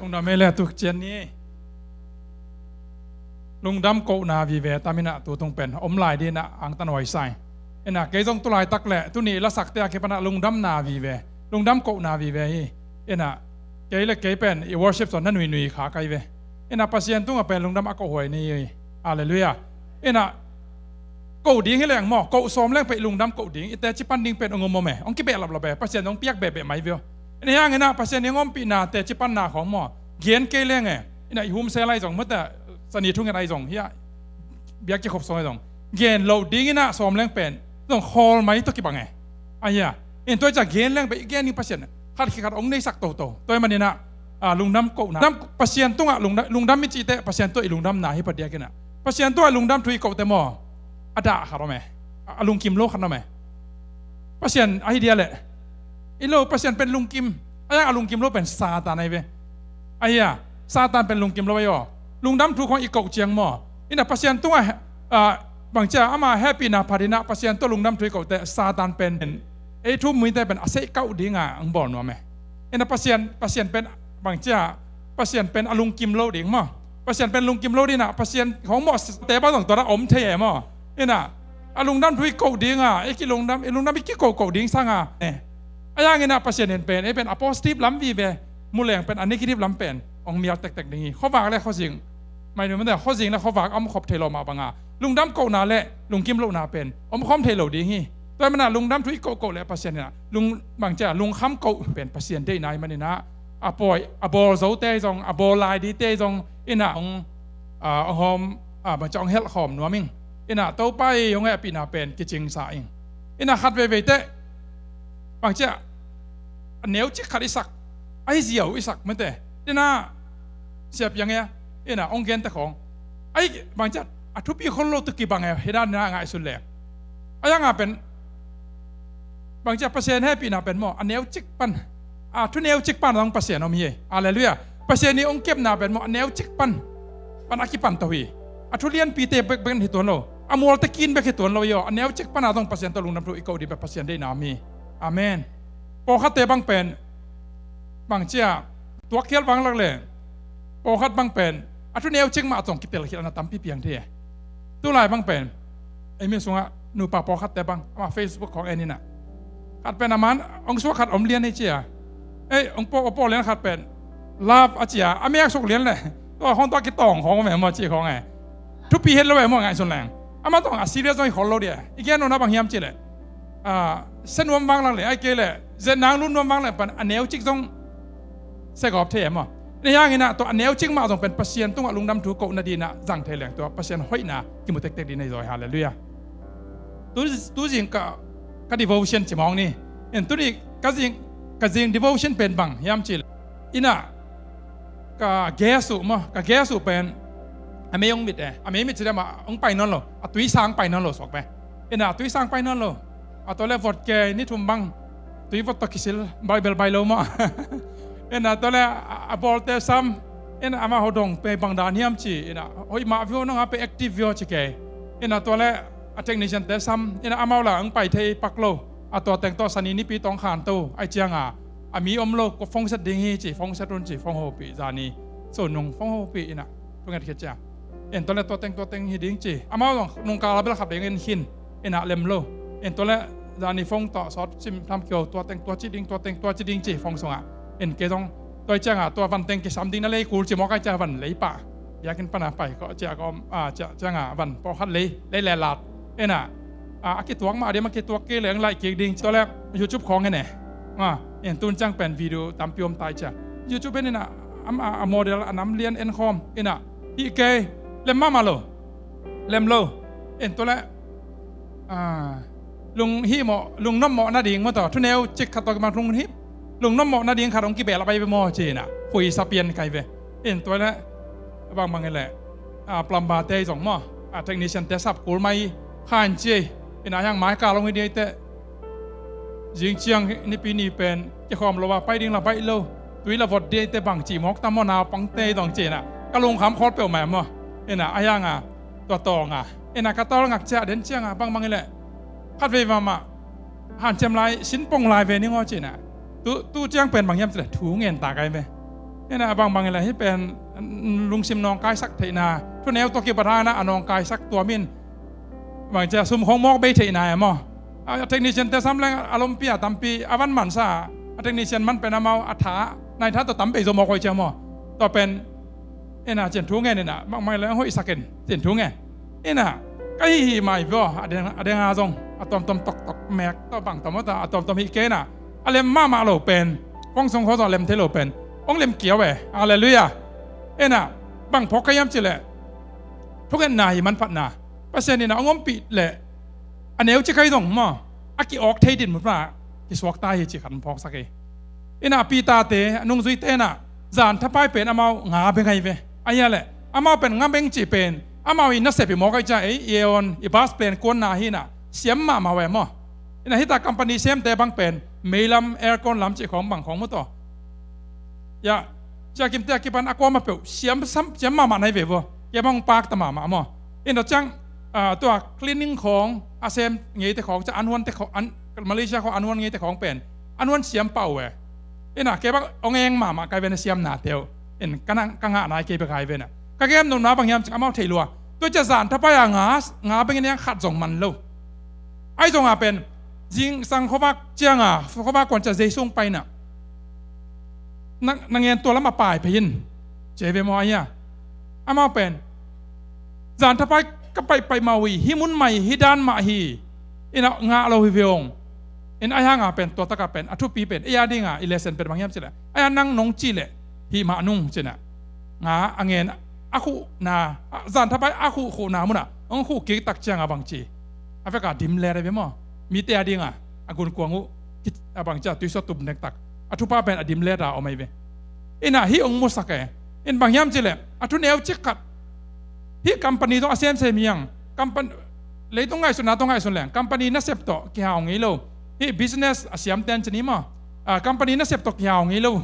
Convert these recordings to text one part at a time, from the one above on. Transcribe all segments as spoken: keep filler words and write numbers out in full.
Lungdam ei le tu cian ni. Lungdam kohna vive taminah tu tung pen om lai dinah angtan huai sai. Inah kei zong tulaitak le tuni lasakte a kipanah lungdamna vive, lungdam kohna vive hi. Inah kei le kei pen i worship sawn na nuinui kha kai ve. Inah Pasian tungah pen lungdam a kohhuai ni hi. Halleluiah. Inah koh ding hi leng maw, koh sawm leng pei lungdam koh ding, i teci pan ding pen ong om om e, ong kibehlap lap e, Pasian ong piak behbeh mai vio. Inah hiang inah Pasian ong ompihna teci panna khawng maw, gen kei leng e. Inah i humsel ai zong mawte, sani thunget ai zong hiah, biak kikhop sawng ai zong gen loh ding inah sawm leng pen zong khawl mai tawh kibang e. Aia, in tua i ca gen leng pei i gen ding Pasian khat khikhat ong neisak toto. Tua i maninah lungdam kohna, Pasian tungah lungdam, lungdam i cihte Pasian tungah i lungdamna hi padiak inah Pasian tungah lungdam thu i kohte maw, a dah khat om e, a lungkim lo khat om e. Pasian ahi dia leh i lo, Pasian pen lungkim. A yang a lungkim lo pen Satan ahi ve. Aia, Satan pen lungkim lo ahi aw. Lungdam thu khawng i koh ciang maw, inah Pasian tungah bangcia ama hehpihna phatinah Pasian tungah lungdam thu i kohte Satan pen ei thu muite pen a seih kauh dinga ang bawl nuam e. Inah Pasian, Pasian pen bangcia, Pasian pen a lungkim lo ding maw, Pasian pen lungkim lo dinah Pasian khawng mawhte bang zong tua dah om thei e maw. Inah a lungdam thu i koh dinga i kilungdam, i lungdam i kikohkoh ding sanga e. A yang inah Pasian in pen ei pen a positive lam vive, mu leng pen a negative lam pen ong mial tektek ding hi. Khuavak le khuazing, mai nu mate, khuazing le khuavak a om khop thei lo mah banga lungdam kohna le lungkim lohna pen om khawm thei lo ding hi. Tua i manah lungdam thu i kohkoh le Pasian inah lung, bangcia lungkham koh pen Pasian deihna i maninah a pawi a bawl zote zong, a bawl lai dite zong inah ong, ong hawm, bangcia ong helh khawm nuam ing. Inah Topa i hong hehpihna pen kicingsa ing. Inah khat veivei teh bangcia a neucik khat i sak, a hi ziau i sak mate, inah siapiang e, inah ong gente khawng a hi bangcia a thupi khol lo tu kibang e. Hi dan inah ngaihsun leng a yanga pen bangcia Pasian hehpihna pen maw, a neucik pan, a thu neucik pan a zong Pasian om hi. Halleluiah. Pasian i ong kepna pen maw, a neucik pan pan a kipan to hi. A thu lianpite bekbek hi tuan lo, a mualte kin bek hi tuan lo hi aw. A neucik pana zong Pasian tawh lungdam thu i koh ding bek Pasian deihna om hi. Amen. Pawlkhatte bang pen bangcia tuakkhial vanglak le pawlkhat bang pen a thu neucik mah zong kitel khit a na tampi piang thei e. Tulai bang pen ei mi sungah nupa pawlkhatte bang ama Facebook khawng en inah khat pen a man ong suak khat om lian hi cia. Ei ong pawh, pawh lian khat pen love a cia, a mek suk lian le tua khawng tua kitawng khawng om e maw, ci khawng e. Thupi het lo e maw, ngaihsun leng. Amah tawh a serious zong i khol lo dia. I gen nona bang hiam ci le, a, se nuam vang lang le, ai kei le zetnang lun nuam vang le pan a neucik zong se gawp thei e maw. Ni hiang inah tua a neucik mah zong pen Pasian tungah lungdam thu koh nadinah zang thei leng tua Pasian hoihna kimu tektek ding na hi zaw hi. Halleluiah. Tu, tuzing ka, ka devotion ci mawng ni. In tuni ka zing, ka zing devotion pen bang hiam ci le, inah ka guest uh maw, ka guest uh pen a mei ong mit e. A mei mit ci le mah ong pai nawn lo, a tuisang pai nawn lo suak pen. Inah a tuisang pai nawn lo. A tua le vot kei ni thum bang tui vot tawh kisil, Bible bai lo maw. Inah tua le a, a bawlte sam. Inah amah ho dong pei bang dan hiam ci. Inah hoih mah vio, nong a pei active vio ci kei. Inah tua le a technician te sam, inah amau la ang pai thei pak lo. A tua teng tawh sani nipi tawng khan to ai cianga a mi om lo, ko phone set ding hi ci, phone set un ci, phone hopih zani so nung phone hopih inah thunget khit cia. In tua le tua teng tua teng hi ding ci, amau zong nungkal a bel khap ding in khin, inah lem lo. In tua le zani phone tawh sawt sim tham kio, tua teng tua ci ding, tua teng tua ci ding ci phone sungah. In kei zong tua cianga tua van teng kisam ding na lei kul ci mawk ai cia van lei pah. Biakinn pana pai kawh ciah ka om, a, ciah cianga van pawlkhat lei, lei le lat. Inah a, a kituak mah a diam, a kituak kei leng laih kik ding ci. Tua le YouTube khawng hen e. A, in tun ciang pen video tampi om tai cia. YouTube hen inah a, a model a nam lian en khawm inah hih kei lem mahmah lo. Lem lo. In tua le a, lung hih mawh, lung nop mawh nading maw tawh, thu neucik khat tawh kimang lung hih, lung nop mawh nading khat hong kibehlap ahi ve maw ci inah khuisa pian kai ve. In tua le bangbang hi le, a, plumber te hi zong maw, a, technician te sap kul mai khan ci. Inah hiang mai kal hong hi ding hi teh zing ciang nipi ni pen kikhawm lo a pai ding la baih lo, tui la vot ding hi teh bang ci mawk tam maw, naupang te hi zong ci inah ka lungkham khawl peuhmah maw. Inah a hianga tua tawnga inah ka tawlngak ciah den cianga bangbang hi le khatvei mahmah hanciam lai, sin pong lai ve ning aw ci inah. Tu, tu ciang pen bang hiam ci le thu ngen ta kai ve. Ina bangbang ila hih pen lungsim nawngkaisak theihna, thuneu tawh kipat hangin a nawngkaisak tuam in, bang cia sum khong mawk bei theihna e maw. A technician te sam leng a lompi a tampi a van mansa, a technician man pen amau a tha nai tha tawh tam bei zo mawk hoih cia maw. Tua pen ina cian thu ngen ina bangbang ila hoihsak in cian thu ngen. Ina ka hih hih mai vio a deng a deng a zong a tuamtuam toktok mek tawh bang tawh maw ta a tuamtuam hih kei ina a lem mahmah lo pen, kong sung kho zong a lem thei lo pen, ong lem kiau e. Halleluiah. Ina bang phawk ka hiam cileh, thungetna hi manphatna, Pasian ina ong ompih leh a neu ci kai zong maw, a ki-awk thei din mutpa kisuakta hi ci khat phawksak hi. Ina Peter te a nungzuite ina zan thapai pen amau nga beng ahi ve. Ahi a leh amau pen nga beng cih pen amau i nasep i mawk ahi cia ei i eon i bus plane kuanna hi ina siam mahmah ve maw. Ina hita company semte bang pen meilam aircon lam cih khawng bang khawng mu tawh. Ya, cia kimte a kipan a kuama peuh siam sam siam mahmah nai ve vua. Kia bang pakta mahmah maw. Ina ciang tua cleaning khawng a sem ngeite khawng cia an huante khawng an Malaysia khawng an huan ngeite khawng pen an huan siam pah uh e. Ina kia bang ong eng mahmah kai ve na siamna teu. In ka ngah nai kei bek hai ve na ka gem nopna bang hiam cik amau thei lua. Tua cia zan thapai a nga nga bengin eng khat zong man lo. Ai zonga pen zingsang khuavak cianga khuavak kuan cia Jesu ong paina na ngen tua lam a pai phei in. Cia ve maw aia. Amau pen zan thapai ka paihpaih mah uh hi, hih mun mah hi, hih dan mah hi. Ina ngah lo hi ve ong. In ai hanga pen tua taka pen a thupi pen ei a dinga i lesen pen bang hiam cileh aia nang nong cileh hih mah nung cina nga a ngen a khuhna zan thapai a khuh khuhna muna ong khuh kik tak cianga bang ci a veka dim let ahi ve maw. Mite a dinga a gunkuang uh a bang cia tuisuat tup nektak a thupa pen a dim let a om ahi ve. Ina hih ong musak e. In bang hiam cileh a thuneu cik khat hih company tawh a semsem hiang company leitung ngaihsutna tawh ngaihsun leng company nasep tawh kihau ngei lo. Hih business a siamten cini maw company nasep tawh kihau ngei lo.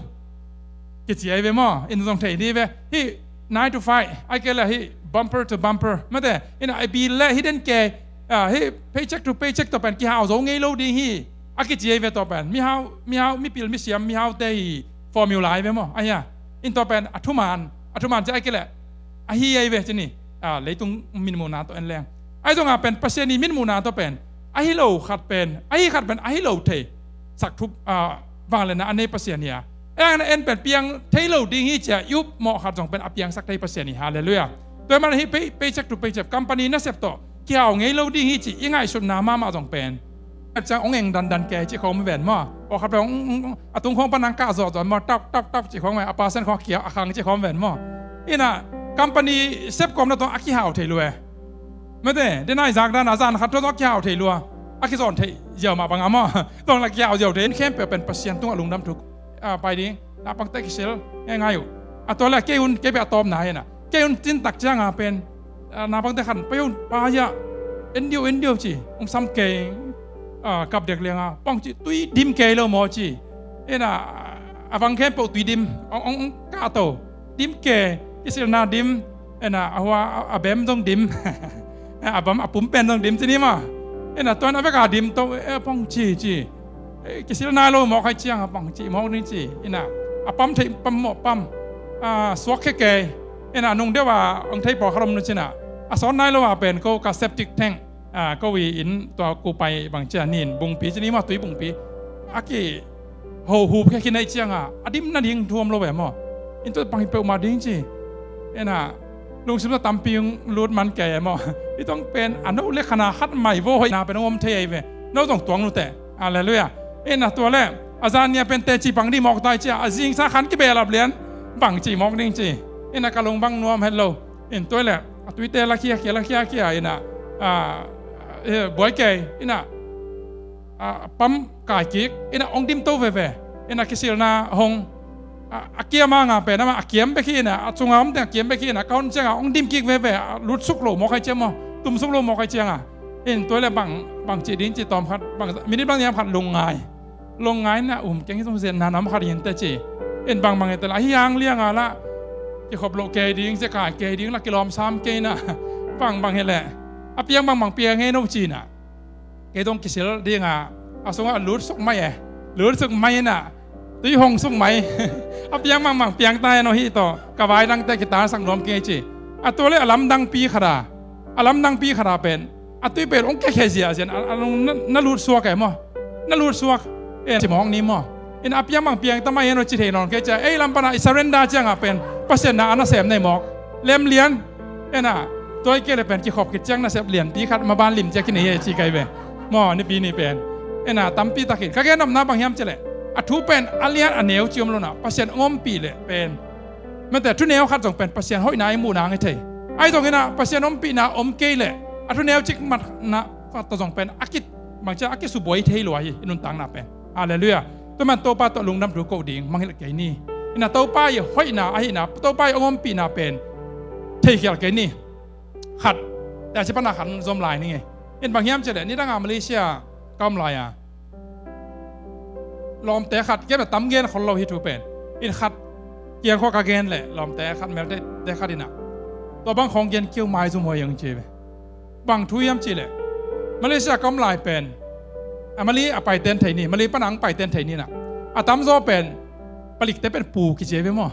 Kici ahi ve maw in zong thei ni ve. Hih nine to five ai kei le hih bumper to bumper mate ina a bil le hih den kei hih paycheck to paycheck tawh pen kihau zo ngei lo ding hi. A kici ahi ve tawh pen mihau mihau mipil misiam mihaute hi formula ahi ve maw aia. In tawh pen a thuman a thuman ci ai kei le ahi ahi ve cini leitung minmuhna tawh en leng. Ai zonga pen Pasian i minmuhna tawh pen ahi lo khat pen ahi khat pen ahi lo thei sak thup vangliatna a nei Pasian hi a. Eng na en pen piang thei lo ding hi cia i up mawh khat zong pen a piangsak thei Pasian hi. Halleluiah. Tua man hi paycheck to paycheck company nasep tawh kihau ngei lo ding hi ci i ngaihsutna mahmah zong pen ciang ong eng dandan kei ci khawng ven maw. Aw khat pen a tung khawng pan ang kah zawh zawh maw tap tap tap ci khawng ve a percent khawng a kiau a khang ci khawng ven maw. Ina company sep kawmna tawh a kihau thei lua e. Mate denai zak dan a zan khat tawh tawh a kihau thei lua a kizawn thei ziau mah bang a maw. Tawng la kihau ziau thei in khempeuh pen Pasian tungah lungdam thuk pai ding. Naupangte kisil ngai ngai uh. A tua le kei un kei beh a tawpna hena kei un cintak cianga pen naupangte khan pai un pai ah en diu en diu ci ung sam kei kap dek lianga pang ci tui dim kei lo maw ci. Ena a bang khempeuh tui dim ong ong kah to dim kei kisilna dim. Ena a hua a bem zong dim a bam a pum pen zong dim ci ni maw. Ena tuan a veka dim to pong ci ci kisil nai lo mawk hai ciang a pang ci mawk ni ci. Ena a pam theih pam mawh pam suak khe kei. Ena nung deuh a ong thei pawlkhat om nu cina a sawt nai lo a pen ko ka septic tank ko i in tua ku pai bang cia nin bungpi ci ni maw tui bungpi a ki ho hup khe khin ahi cianga a dim nading thuam lo ve maw. In tua bang hi peuhmah ding ci. Ena lungsim na tampi lut man kei e maw. I tong pen a no le khana khat mai vo hoihna pen ong om thei ahi ve. No zong tuang nute. Halleluiah. Ena tua le a zan nia pen teci bang dih mawk tai cia a zingsa khan kibelap lian bang ci mawk ding ci. Ena ka lung bang nuam het lo. In tua le a tuite la khia khia la khia khia ina buai kei ina a pam kai kik ina ong dim to veve. Ina kisilna hong a kiam a nga pen ama a kiam bek hi ina a cunga om teng a kiam bek hi ina ka hon cianga ong dim kik veve a lutsuk lo mawk hai ciang maw tumsuk lo mawk hai cianga. In tua le bang bang ci ding ci tawm khat bang minit bang niam khat lungngai lungngai na um keng hi zong zen na nam khat in te ci. In bang bang hi te la hi hang lianga la kikhop lo kei ding cia kai kei ding la kilawm sam kei na bang bang hi le a piang bang bang piang ngei no ci na. Kei dong kisil dinga a sungah lutsuk mai e lutsuk mai na Tui hong suk mai. A piang mangmang piang ta hen aw hih tawh ka vai dangte kitansak nuam kei ci. A tua le a lamdangpi khat a, a lamdangpi khat a pen a tui pen hong kekhia zia zian a, a nung na, na lut suak e maw. Na lut suak e ci mawk ni maw. In a piang mangmang piang ta mai hen aw ci thei nawn kei cia ei lam pana i surrender ciangah pen Pasian na a nasem nei mawk. Lemlian. Ena, tua i kei le pen kikhop khit ciang nasep lianpi khat maban lim cia kinei e ci kai ve. Maw, nipi ni pen. Ena, tampi takin ka gen nopna bang hiam cileh, a thu pen a lian a neu ci om lo na, Pasian hong ompih leh pen. Mete thu neu khat zong pen Pasian hoihna i muhna ngai thei. Ahi zongin ah Pasian ompihna om kei leh a thu neu cik matna khat tawh zong pen a kit bangcia a kisubuai thei lua hi i nuntakna pen. Halleluiah. Tua man Topa tawh lungdam thu koh ding mangngilh kei ni. Ina Topa i hoihna ahihna, Topa i hong ompihna pen theikhial kei ni. Khat, tua ci pana khat zom lai ni ngei. In bang hiam cileh nidanga Malaysia ka om lai a, lawmte khat kei beh tam gen khol lo hi thu pen. In khat kiang khua ka gen leh lawmte khat melte khat inah tua bang khawng gen kiu maizum huai ang ci ve. Bang thu hiam cileh Malaysia ka om lai pen a Mali a paiten thei ni, Mali pana ang paiten thei ni na. A tamzaw pen palikte pen pu kici ve maw.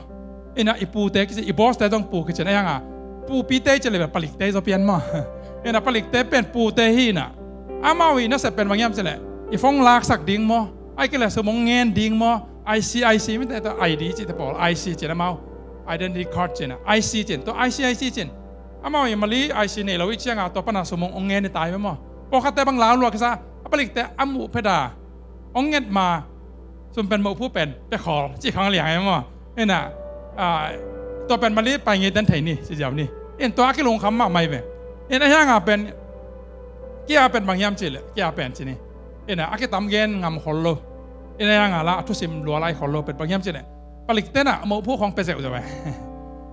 Ina i pute kici, i bawste zong pu kici na ianga pupite i cileh palikte i zaw pian maw. Ina palikte pen pute hi na. Amau i nasep pen bang hiam cileh i phone laksak ding maw, ai kileh sum hong ngen ding maw. I C I C mite tua I D cite pawl I C cin amau, identity card cin a I C cin, tua I C I C cin. Amau i Mali I C nei lo i cianga tua pana sum hong ngen i tai ve maw. Pawlkhatte bang lau luak kisa a palikte a muh pheta hong nget ma sum pen moh phu pen pekhawl ci khang liang e maw. Ina tua pen Mali pai ngei den thei ni ci ziau ni. In tua a kilungkham mahmah i ve. In a hianga pen kia pen bang hiam cileh kia pen ci ni. Ina a kitam gen ngam khol lo. Ina hianga la a thusim lua lai khol lo pen bang hiam cileh palikte na moh phu khawng pe zeuhzeuh e.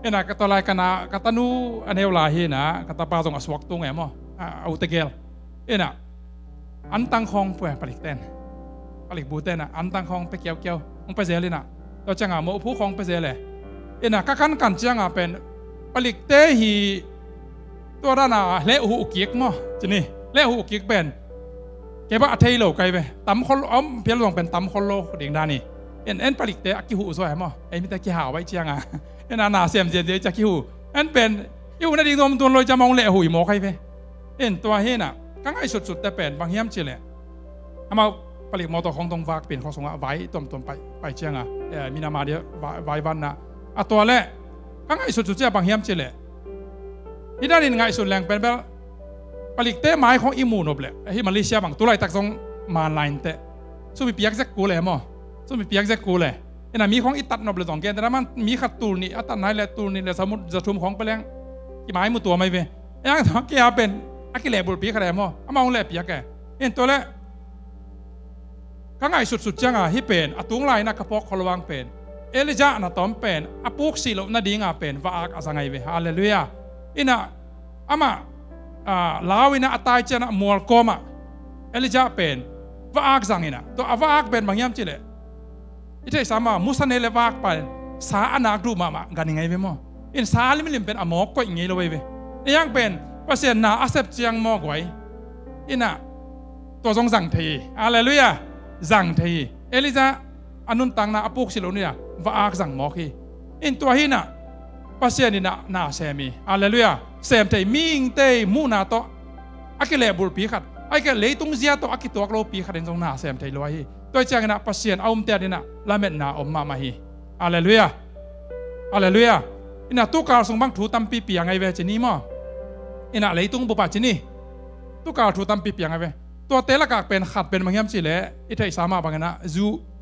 Ina ka tua lai ka na ka tanu a neu lai hi na, ka tapa zong a suak tung e maw, a ute gel. Ina antang khawng pue palikten, palik bute na antang khawng pe kiaukiau hong pe zel ina. Tua cianga moh phu khawng pe zel e. Ina ka kankan cianga pen palikte hi tua dana leh uh kik maw ci ni. Leh uh kik pen kei bah a thei lo kai ve. Tam khol om pial zong pen tam khol lo ding dan hi. En en palikte a kihuh zaw e maw, ei mite kihau aih cianga en a na sem ziazia cia kihuh. En pen i uh nading zom tuan lo i cia mawng leh uh i maw kai ve. En tua hi na ka ngaihsutsutte pen bang hiam cileh amau palik mawtaw khawng tong vak pin khawng sungah vai tuamtuam pai, pai cianga minama dia vai, vai vanna a tua leh ka ngaihsutsut cia bang hiam cileh. Hih danin ngaihsun leng pen bel palikte mai khawng i muh nop leh hih Malaysia bang tulaitak zong man lain teh sum i piak zek kul e maw. Sum i piak zek kul e. Ina mi khawng i tat nop leh zong gen tena man mi khat tul nih a tat nai leh tul nih leh samut zathum khawng pe leng kimai mu tua mai ve. Eng tawh kia pen a kilehbulhpi khat e maw, amah hong leh piak e. In tua leh ka ngaihsutsut cianga hih pen a tung lai-inah ka phawk khol lo ang pen Elijah na tawm pen a puk sih loh nadinga pen va-ak a za ngai ve. Halleluiah. Inah amah lau inah a tai cianah mualkawmah Elijah pen va-ak zang inah, tua a va-ak pen bang hiam cileh i theihsa mah musa nei le va-ak pen sa a nak duh mahmah gan i ngai ve maw. In sa limlim pen a mawk koih ngei lo vei ve. Ei ang pen Pasian na a sep ciang maw guai. Inah tua zong zang thei hi. Halleluiah. Zang thei hi. Elijah a nuntakna a puk sih loh ni-a va-ak zang mawk hi. In tua hi inah Pasian inah na sem hi. Halleluiah. Sem thei mihingte muhna tawh a kilehbulhpi khat, a kileh leitung zia tawh a kituak lopi khat in zong na sem thei lua hi. Tua hi cianginah Pasian a umte adinah lametna om mahmah hi. Halleluiah. Halleluiah. Inah tukal sung bang thu tampi piang ahi ve ci ni maw. Inah leitung bupah ci ni. Tukal thu tampi piang ahi ve. Tuate lakah pen khat pen bang hiam cileh i theihsa mah banginah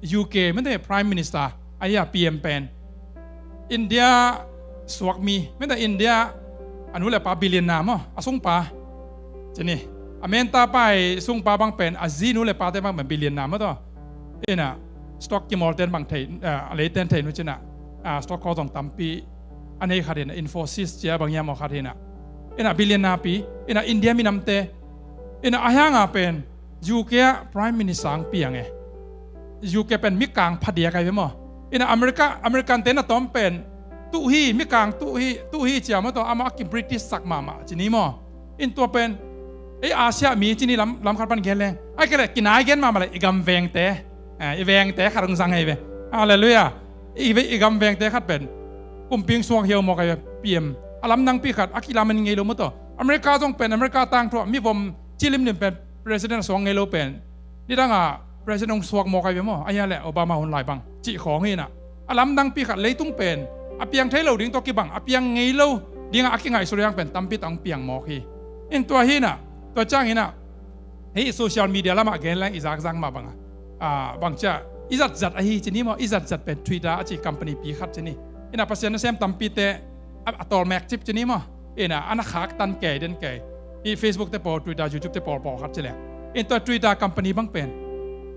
U K mete Prime Minister ahi a P M pen India suakmi mete India a nu le pa billionaire maw, a sungpa ci ni. A menta pai sungpa bang pen a zi nu le pate bang pen billionaire maw tawh. Inah stock kimawlten bang thei, a leiten thei nu cinah stock khaw zong tampi a nei khat hinah Infosys cia bang hiam aw khat hinah. Inah billionaire pi inah India minamte inah a hianga pen U K ah Prime Minister ang piang e. U K pen mikang phadiak ahi ve maw. Inah America, American te na tawm pen tuh hi, mikang tuh hi, tuh hi cia maw tawh amah a ki British sak mahmah ci ni maw. In tua pen ei Asia mi ci ni lam, lam khat pan gen leng ai kei leh kinai gen mahmah leh i gam vengte, i vengte khat hong zang ahi ve. Halleluiah. I, i gam vengte khat pen kumpi hong suak hiau mawk ahi ve, P M. A lamdangpi khat a kilamen ngei lo maw taw. America zong pen, America tangthu ah mivom cilimlim pen president a suak ngei lo pen nidanga president hong suak mawk ahi ve maw. Ahi a leh Obama hun lai bang cih khawng hi inah, a lamdangpi khat leitung pen a piang thei lo ding tawh kibang, a piang ngei lo dingah a kingaihsut hiang pen tampi tak hong piang mawk hi. In tua hi inah, tua ciang inah hih social media lamah gen leng i zakzak mah bangah, ah, bangcia i zatzat ahi ci ni maw. I zatzat pen Twitter a ci company pi khat ci ni. Inah Pasian nasem tampite a, a tawlmek cip ci ni maw. Inah a na khaktan kei den kei. Hih Facebook te pawl, Twitter, YouTube te pawl pawlkhat ci leng. In tua Twitter company bang pen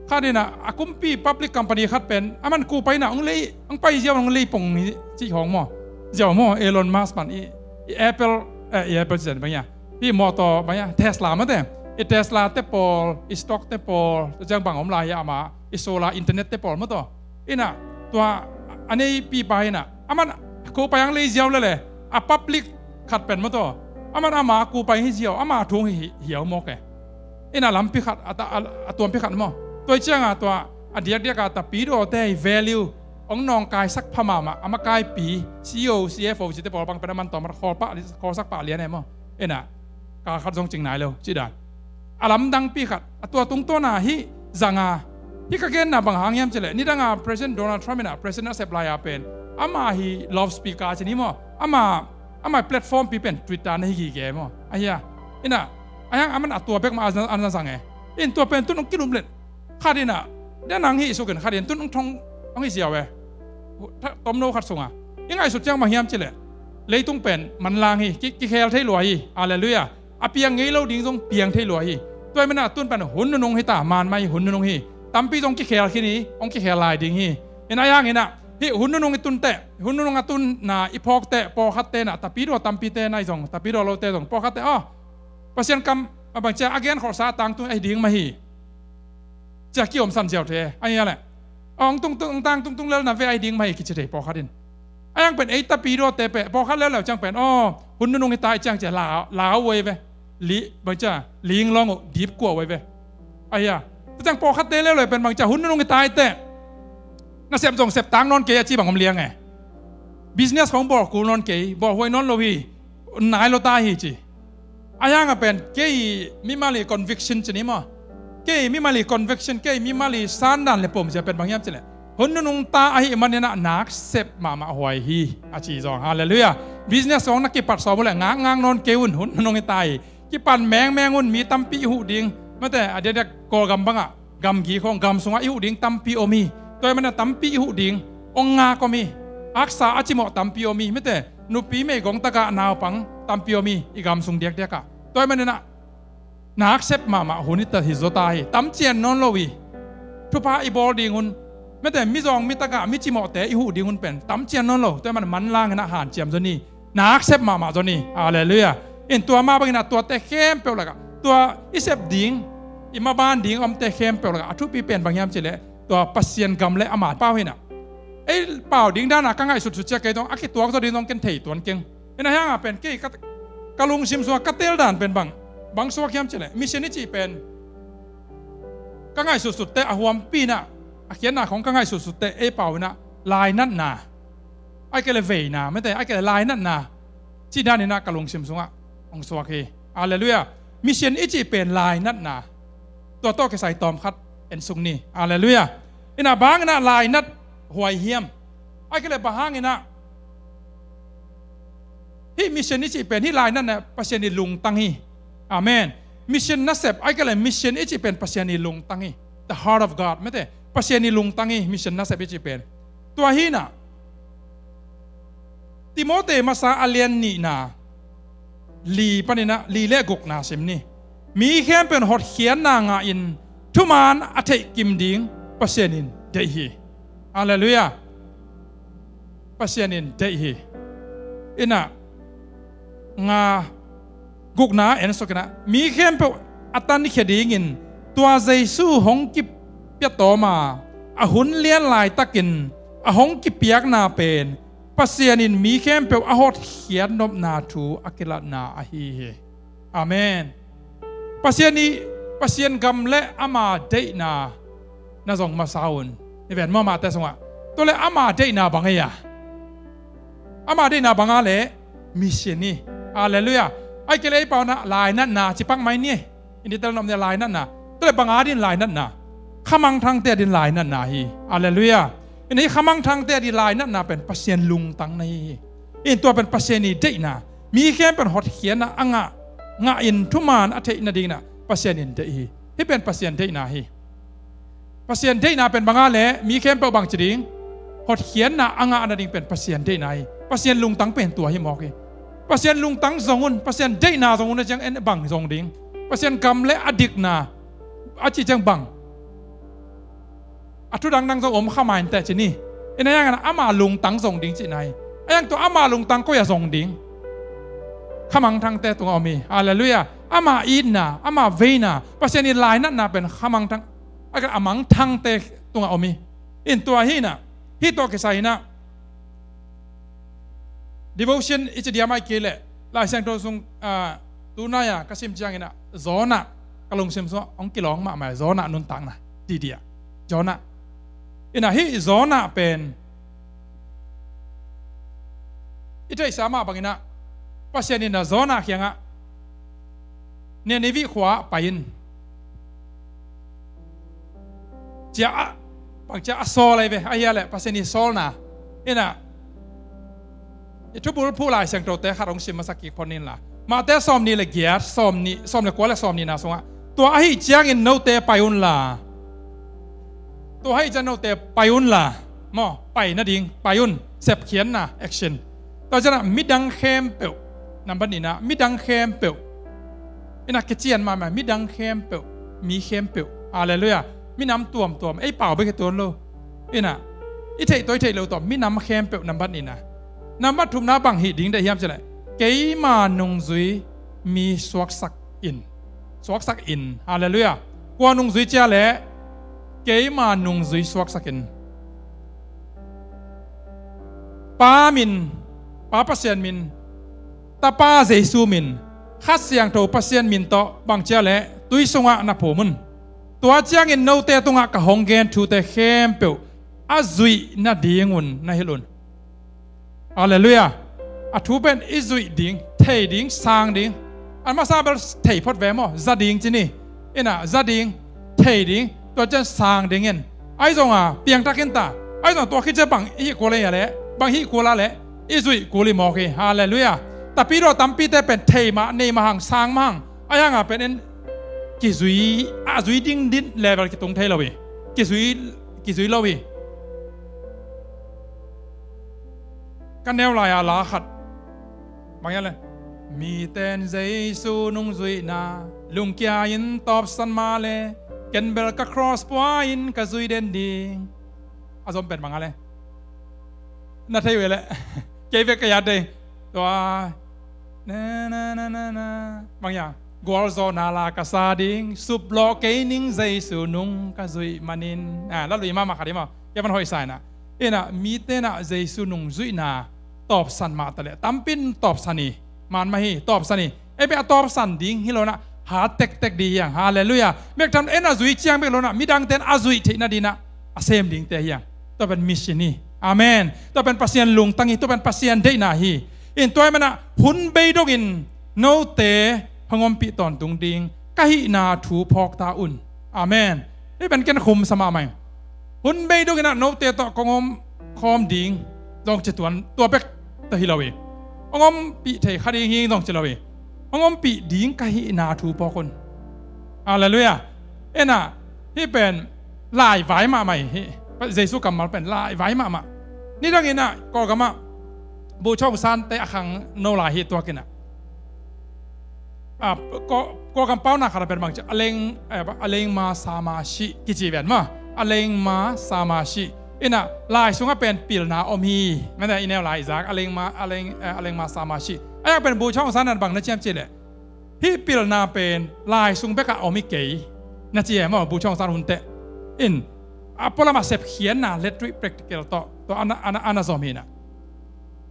khat inah a kumpi public company khat pen a man kupa inah hong lei, hong pai ziau, hong lei pong hi cih hong maw. Ziau maw, Elon Musk man i, i Apple, eh, i Apple ci zen bang ia. Hih mawtaw bang ia, Tesla mate. I Tesla te pawl, i stock te pawl, tua ciang bang om lai hi ama, i solar internet te pawl maw taw. Inah tua a neipipa inah a man kupa hong lei ziau lele, a public khat pen maw taw. A man ama kupa hi ziau, ama thu hi, hi, hiau mawk e. Inah lampi khat, a, a, a tuampi khat maw. Tua hi cianga tua a diakdiaka tapidawte hi value hong nawngkaisak pha mahmah a makaipi C E O, C F O cite pawl bang pen a man tawm khat khawl pah, khawlsak pah lian e maw. Inah kal khat zong cing nai lo cih dan. A lamdangpi khat, a tua tungtawna hih zanga, hih ka genna bang hang hiam cileh, nidanga President Donald Trump inah President a sep lai-a pen ama hi loudspeaker ci ni maw. Ama, ama platform pi pen Twitter na hi gige maw. Ahi a. Inah a hiang a man a tua bek mah a na, a na zang e. In tua pen tun hong kilum let khat inah, den hang hih sukin khat in tun hong thong hong hi ziau e. Tomno khat sunga i ngaihsut ciang bang hiam cileh, leitung pen manlang hi, ki, kikhel thei lua hi. Halleluiah. A piang ngei lo ding zong piang thei lua hi. Tua hi manah tun pen hun nunung hi ta, manmah hi, hun nunung hi. Tampi zong kikhel khin hi, hong kikhel lai ding hi. Inah a hiang inah hih hun nunung i tun teh, hun nunung a tunna i phawk teh, pawlkhat tenah tapidaw tampite nai zong, tapidaw lote zong pawlkhat teh aw, Pasian kam a bangcia a gen kholhsa a tangtung ahi ding mah hi. Cia kiomsan ziau thei ahi a leh, ong tungtung, ong tang tungtung lel na ve ahi ding mah hi kici thei pawlkhat in. A hiang pen ei tapidawte peh pawlkhat leuleu ciang pen aw, hun nunung hi ta i ciang cia lau, lau uai ve. Li, bangcia linglong uh dipkua uai ve. Ahi a. Tua ciang pawlkhatte leuleu pen bangcia hun nunung hi ta i teh, nasep zong sep tang nawn kei a ci bang om liang e. Business khong bawl kul nawn kei, bawl huai nawn lo hi, nai lo ta hi ci. A hiang a pen kei mimal i conviction ci ni maw. Kei mimal i conviction, kei mimal i sandan le pom cia pen bang hiam cileh, hun nunung ta ahi maninah nak sep mahmah huai hi a ci zong. Halleluiah. Business zong na kipat sawm uh leh ngakngak nawn kei un, hun nunung hi ta hi. Kipan mengmeng un, mi tampi i huh ding. Mate a diakdiak Kawlgam bangah gamgi khong gam sungah i huh ding tampi om hi. Tua hi mana tampi i huh ding ong ngak om hi. Haksa a cimawh tampi om hi. Mate nupi meigong tagah naupang tampi om hi i gam sung diakdiakah. Tua hi manina nak sep mahmah hun hi ta hi zaw ta hi. Tamcian nawn lo hi. Thupha i bawl ding hun, mate mizawng mi tagah mi cimawhte i huh ding hun pen tamcian nawn lo. Tua hi mana manlangin ah hanciam zaw ni. Nak sep mahmah zaw ni. Halleluiah. In tua mah bangin ah tuate khempeuh lakah tua i sep ding, i maban ding omte khempeuh lakah a thupi pen bang hiam cileh tua Pasian gam le ama pau hinah. Ei pau ding dana ka ngaihsutsut cia kei dong a kituak zaw ding dong ken thei tuan keng. Ina hiangah pen kei ka, ka lungsim sua ka tel dan pen bang, bang suak hiam cileh mission i cih pen ka ngaihsutsutte a huampi inah, a khiatna khong ka ngaihsutsutte ei pau inah lainatna, ai kei le veina, mate ai kei le lainatna cih daninah ka lungsim sungah hong suak hi. Halleluiah. Mission i cih pen lainatna. Tua tawh kisai tawmkhat en sung ni. Halleluiah. Inah banginah lainat huai hiam? Ai kei le bang hanginah hih mission i cih pen hih lainatna Pasian i lungtang hi. Amen. Mission nasep ai kei le mission i cih pen Pasian i lungtang hi. The heart of God, mate Pasian i lungtang hi mission nasep i cih pen. Tua hinah Timote masa a lian nihna li paninah li le gukna sim ni. Mi khempeuh in hotkhiatna ngahin thuman a theihkim ding Pasian in deih hi. Halleluiah. Pasian in deih hi. Inah nga gukna en sukinah mi khempeuh a tankhia dingin tua Jesu hong kipia tawma a hun lian laitakin a hong kipiakna pen Pasian in mi khempeuh a hotkhiat nopna thu a kilatna ahi hi. Amen. Pasian i, Pasian gam le ama deihna na zong masa un. I ven maw mahte sungah Tua le ama deihna bang ei a, ama deihna banga le mission hi. Halleluiah. Ai kei le ei pauna lainatna cipak mai ni. Indi tel nop nia lainatna. Tua le banga din lainatna? Khamangthangte a din lainatna hi. Halleluiah. Ina hi khamangthangte a din lainatna pen Pasian lungtang na hi hi. In tua pen Pasian i deihna, mi khempeuh in hotkhiatna a ngah, ngah in thuman a theih nadingin ah Pasian in deih hi. Hih pen Pasian deihna hi. Pasian deihna pen banga le mi khempeuh bangci ding? Hotkhiatna a ngah nading pen Pasian deihna hi. Pasian lungtang pen tua hi mawk hi. Pasian lungtang zong un, Pasian deihna zong un a ciang en bang zong ding? Pasian gam le a dikna a cih ciang bang? A thu dangdang zong om kha mai inteh ci ni. Ina hiangin ama lungtang zong ding cihna hi. A hiang tua ama lungtang koi a zong ding? Khamangthangte tungah om hi. Halleluiah. Ama itna, ama veina, Pasian i lainatna pen khamangthang, a mangthangte tungah om hi. In tua hi inah, hih tawh kisai inah devotion i ci diam ai kei leh Lai Siangtho sung, ah, tunai-a ka sim ciangin ah Jonah ka lungsim sungah hong kilawng mahmah, Jonah nuntakna didia. Jonah. Inah hih Jonah pen i theihsa mah bangin ah Pasian in ah Jonah kiangah Nineveh khua-ah pai in. Cia a, bang cia a sawl ahi ve, ahi a leh Pasian i sawlna. Inah i thubul phuh Lai Siangthote khat hong sim masak kik phot ning la. Matthai sawmnih le giat, sawmnih, sawm le kua le sawmnihna sungah, tua ahih ciangin note pai unla. Tua ahih ciangin note pai unla. Maw, pai nading, pai un. Sepkhiatna, action. Tua cianah midang khempeuh, nambat nihna, midang khempeuh. Inah kician mahmah, midang khempeuh, mi khempeuh. Halleluiah. Minam tuamtuam, ei pau bek hi tuan lo. Inah i theih tawh i theih loh tawh minam khempeuh, nambat nihna. Nambat thumna bang hih ding deih hiam cih leh, keima nungzui mi suaksak in. Suaksak in. Halleluiah. Kua nungzui cia leh, keima nungzui suaksak in. Pa min, Pa Pasian min, Tapa Jesu min, Kha Siangtho Pasian min tawh bang cia leh tui sungah na phum un. Tua ciangin note tungah ka hong gen thute khempeuh a zuih nadingun na hilh un. Halleluiah. A thu pen i zuih ding, thei ding, sang ding. A masa bel thei phot ve maw, za ding ci ni. Inah za ding, thei ding, tua ciang sang dingin. Ahi zonga piangthak in ta. Ahi zonga tua khit ciang bang i hih kul a leh, bang hih kul a leh i zuih kul hi mawk hi. Halleluiah. Tapidaw tampite pen thei mah, nei mah hang, sang mah hang. Ahi hanga pen in kizui, a zui ding din level kitung thei lo hi. Kizui, kizui lo hi. Ka neu lai-a la khat bang hiam leh, miten Jesu nungzuihna lungkia-in tawpsan mah leh, ken bel ka cross pua-in ka zui den ding. A zom pen bang a leh, na thei uh e leh. Kei vek ka ya dei. Tua na na na na na, bang hiam, gualzawhna la ka sa ding, suplawh kei ning Jesu nung ka zuih manin. Ah, la lui mahmah khat hi maw. Kei van hoih sa inah. Inah mite inah Jesu nungzuihna tawpsan mah taleh, tampin tawpsan hi. Man mah hi, tawpsan hi. Ei bek a tawpsan ding hi lo inah, hat tektek ding hi hang. Halleluiah. Bek tham en a zui ciang bek lo inah, midangte in a zuih theih nading inah a sem dingte hi hang. Tua pen mission hi. Amen. Tua pen Pasian lungtang hi, tua pen Pasian deihna hi. In tua ahih manah hun bei dongin note hong ompih tawntung ding ka hihna thu phawk ta un. Amen. Hih pen ken khum sa mahmah ing. Hun bei dongin ah note tawh kong om khawm ding zong ci tuan, tua bek tawh hi lo hi. Hong ompih thei kha ding hi zong ci lo hi. Hong ompih ding ka hihna thu phawk un. Halleluiah. Inah hih pen laivai mahmah hi. Jesu kammal pen laivai mahmah. Nidang inah Kawlgam ah Bogyoke Aung San te a khangno lai hi tuak inah. Ah, Kawl, Kawlgam pauna khat a pen bang ci, Alain, eh, Alain Ma Sa Ma Shi kici ven maw. Alain Ma Sa Ma Shi. Inah lai sungah pen pilna om hi. Mene i neu lai i zak, Alain Ma, Alain, eh, Alain Ma Sa Ma Shi. Ahi hang pen Bogyoke Aung San in bang na ci hiam cih leh, hih pilna pen lai sung bekah om hi kei, na ci e maw, Bogyoke Aung San hun teh. In a pualam a sepkhiatna, rhetoric, practical tawh, tua ana, ana, ana zom hi inah.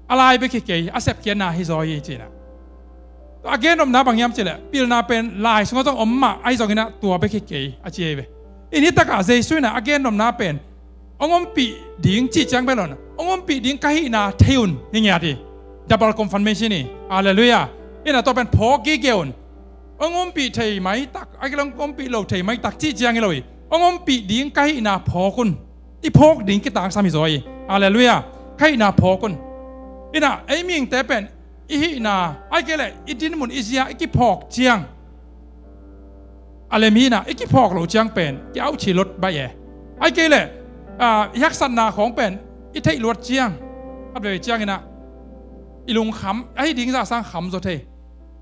A lai bek hi kei, a sepkhiatna hi zaw hi ci inah. Tua a gennopna bang hiam cih leh, pilna pen lai sungah zong om mah, ahi zongin ah tua bek hi kei a ci hi ve. In hih takah Jesu inah a gennopna pen hong ompih ding cih ciang bel un, hong ompih ding ka hihna thei un hi ngiat hi. Double confirmation hi. Halleluiah. Ina tua pen phawk gige un. Hong ompih thei maitak, a kilong ompih lo thei maitak cih ciang hi lo hi. Hong ompih ding ka hihna phawk un. I phawk ding kitangsam hi zaw hi. Halleluiah. Ka hihna phawk un. Ina ei mihingte pen i hihna, ai kei leh i dinmun i zia i kiphawk ciang a lem hina, i kiphawk lo ciang pen ki auchi lot baih e. Ai kei leh i haksatna khawng pen i theih luat ciang, khat veivei ciang ina i lungkham ahi ding zah sang kham zaw thei.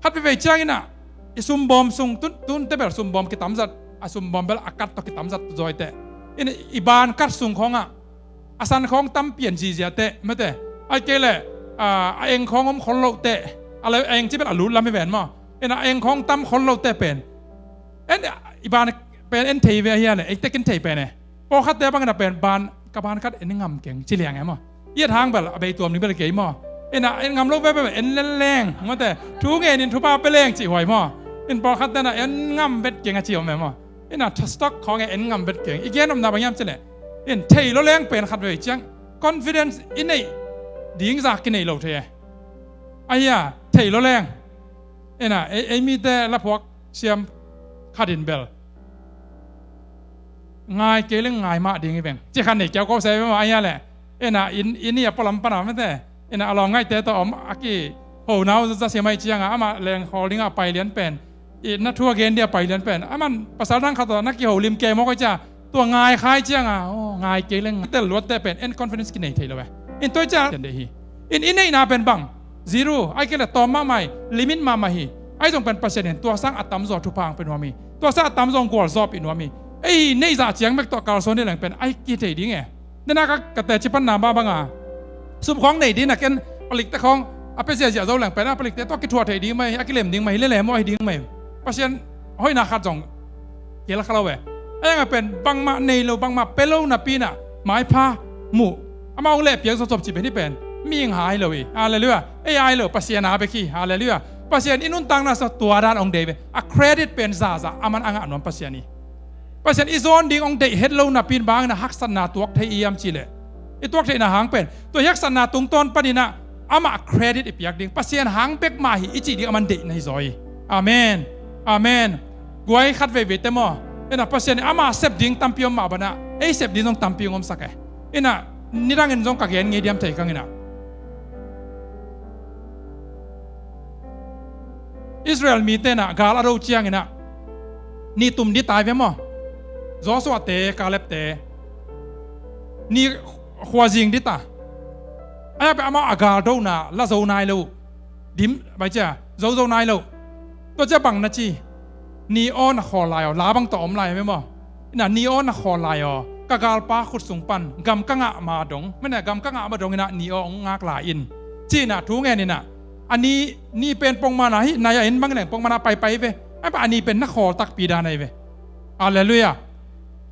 Khat veivei ciang ina i sumbawm sung tun, tun te bel sumbawm kitamzat, a sumbawm bel a kat tawh kitamzat zaw i teh. Ina i ban kat sung khawngah a san khawng tam pian zizia teh mate. Ai kei leh a eng khawng om khol loh teh, a eng ci bel a lut lam hi ven maw. Ina a eng khawng tam khol loh teh pen en i ban pen en thei ve ahi a leh ei tek in thei pen e. Pawlkhatte bangin a pen ban, ka ban khat en ngam keng ci liang e maw. I et hang bel a bei tuam ding bel kei maw. Ina en ngam lo veve en leleng mate, thu ngenin thupha peleng cih huai maw. In pawlkhatte na en ngam vet keng a ci om e maw. Ina stock khawng e en ngam vet keng. I gen omna bang hiam ci leh in thei lo leng pen khat vei ciang confidence i neih ding zah kinei lo thei e. Ahi a thei lo leng ina ei, ei mite laphuak siam khat in bel ngai kei leng ngai mah ding hi veng ci khat nei kiau ko se ve maw. Ahi a leh ina in, in i a pualam pana mate ina a lawm ngaihte tawh om a kiho nau za siam ahi cianga amah leng khawl dinga a pai lian pen, i na thu a gen dia pai lian pen aman pasal dang khat tawh na kiho lim kei mawk ahi cia, tua ngai khai cianga aw ngai kei leng tel luatte pen en confidence kinei thei lo e. In tua cia hi. In i neihna pen bang zero ai kei leh tawm mahmah hi, limit mahmah hi. Ai zong pen Pasian in tua sang a tamzaw thupha hong pe nuam hi. Tua sang a tamzaw hong gualzawhpih nuam hi. Ei neih zah ciang mek tawh kalsuan hi leng pen ai kithei ding e. Dena ka, ka teci panna mah banga sum khawng nei ding a ken palikte khawng a pe ziahziah zo leng pen a palikte tawh kithuah thei ding mah hi, a kilem ding mah hi, lele maw ahi ding mah hi. Pasian hoihna khat zong kel kha lo e. A yanga pen bangmah nei lo, bangmah pe lo napi inah maipha muh, amah hong lehpiak zawzop cih pen hi pen mihing hai lo hi. Halleluiah. Ei ai lo, Pasian a bek hi. Halleluiah. Pasian i nuntakna sa tua dan hong deih ve. A credit pen zahzah aman a ngah nuam Pasian hi. Pasian i zawn ding hong deih het lo napi in bangin a haksatna tuak thei i hiam cihleh, i tuak theihna hang pen tua i haksatna tungtawn paninah amah credit i piak ding, Pasian hang bek mah hi i cih ding aman deihna hi zaw hi. Amen. Amen. Guai khat veiveite maw, inah Pasian in ama sep ding tampi om mah banah ei sep ding zong tampi hong omsak e. Inah nidangin zong ka gen ngei diam thei kang inah Israel mite inah gal a do cianginah ni tum dita hi ve maw? Joshua te, Caleb te ni khuazing dita. Aia pe amau a gal dona la zo nai lo uh. Dim bai cia zo zo nai lo uh. Tua cia bang na ci, ni aw na khawl lai aw, la bang tawh om lai hi ve maw? Inah ni aw na khawl lai aw, ka galpa khut sung pan gam ka ngah ma dong, mane gam ka ngah ma dong inah ni aw hong ngak lai in, ci inah thu ngen inah a ni, ni pen pongmana hi nai a in bang neng pongmana paipai ve. Ai pa a ni pen na khawl takpi dan ahi ve. Halleluiah.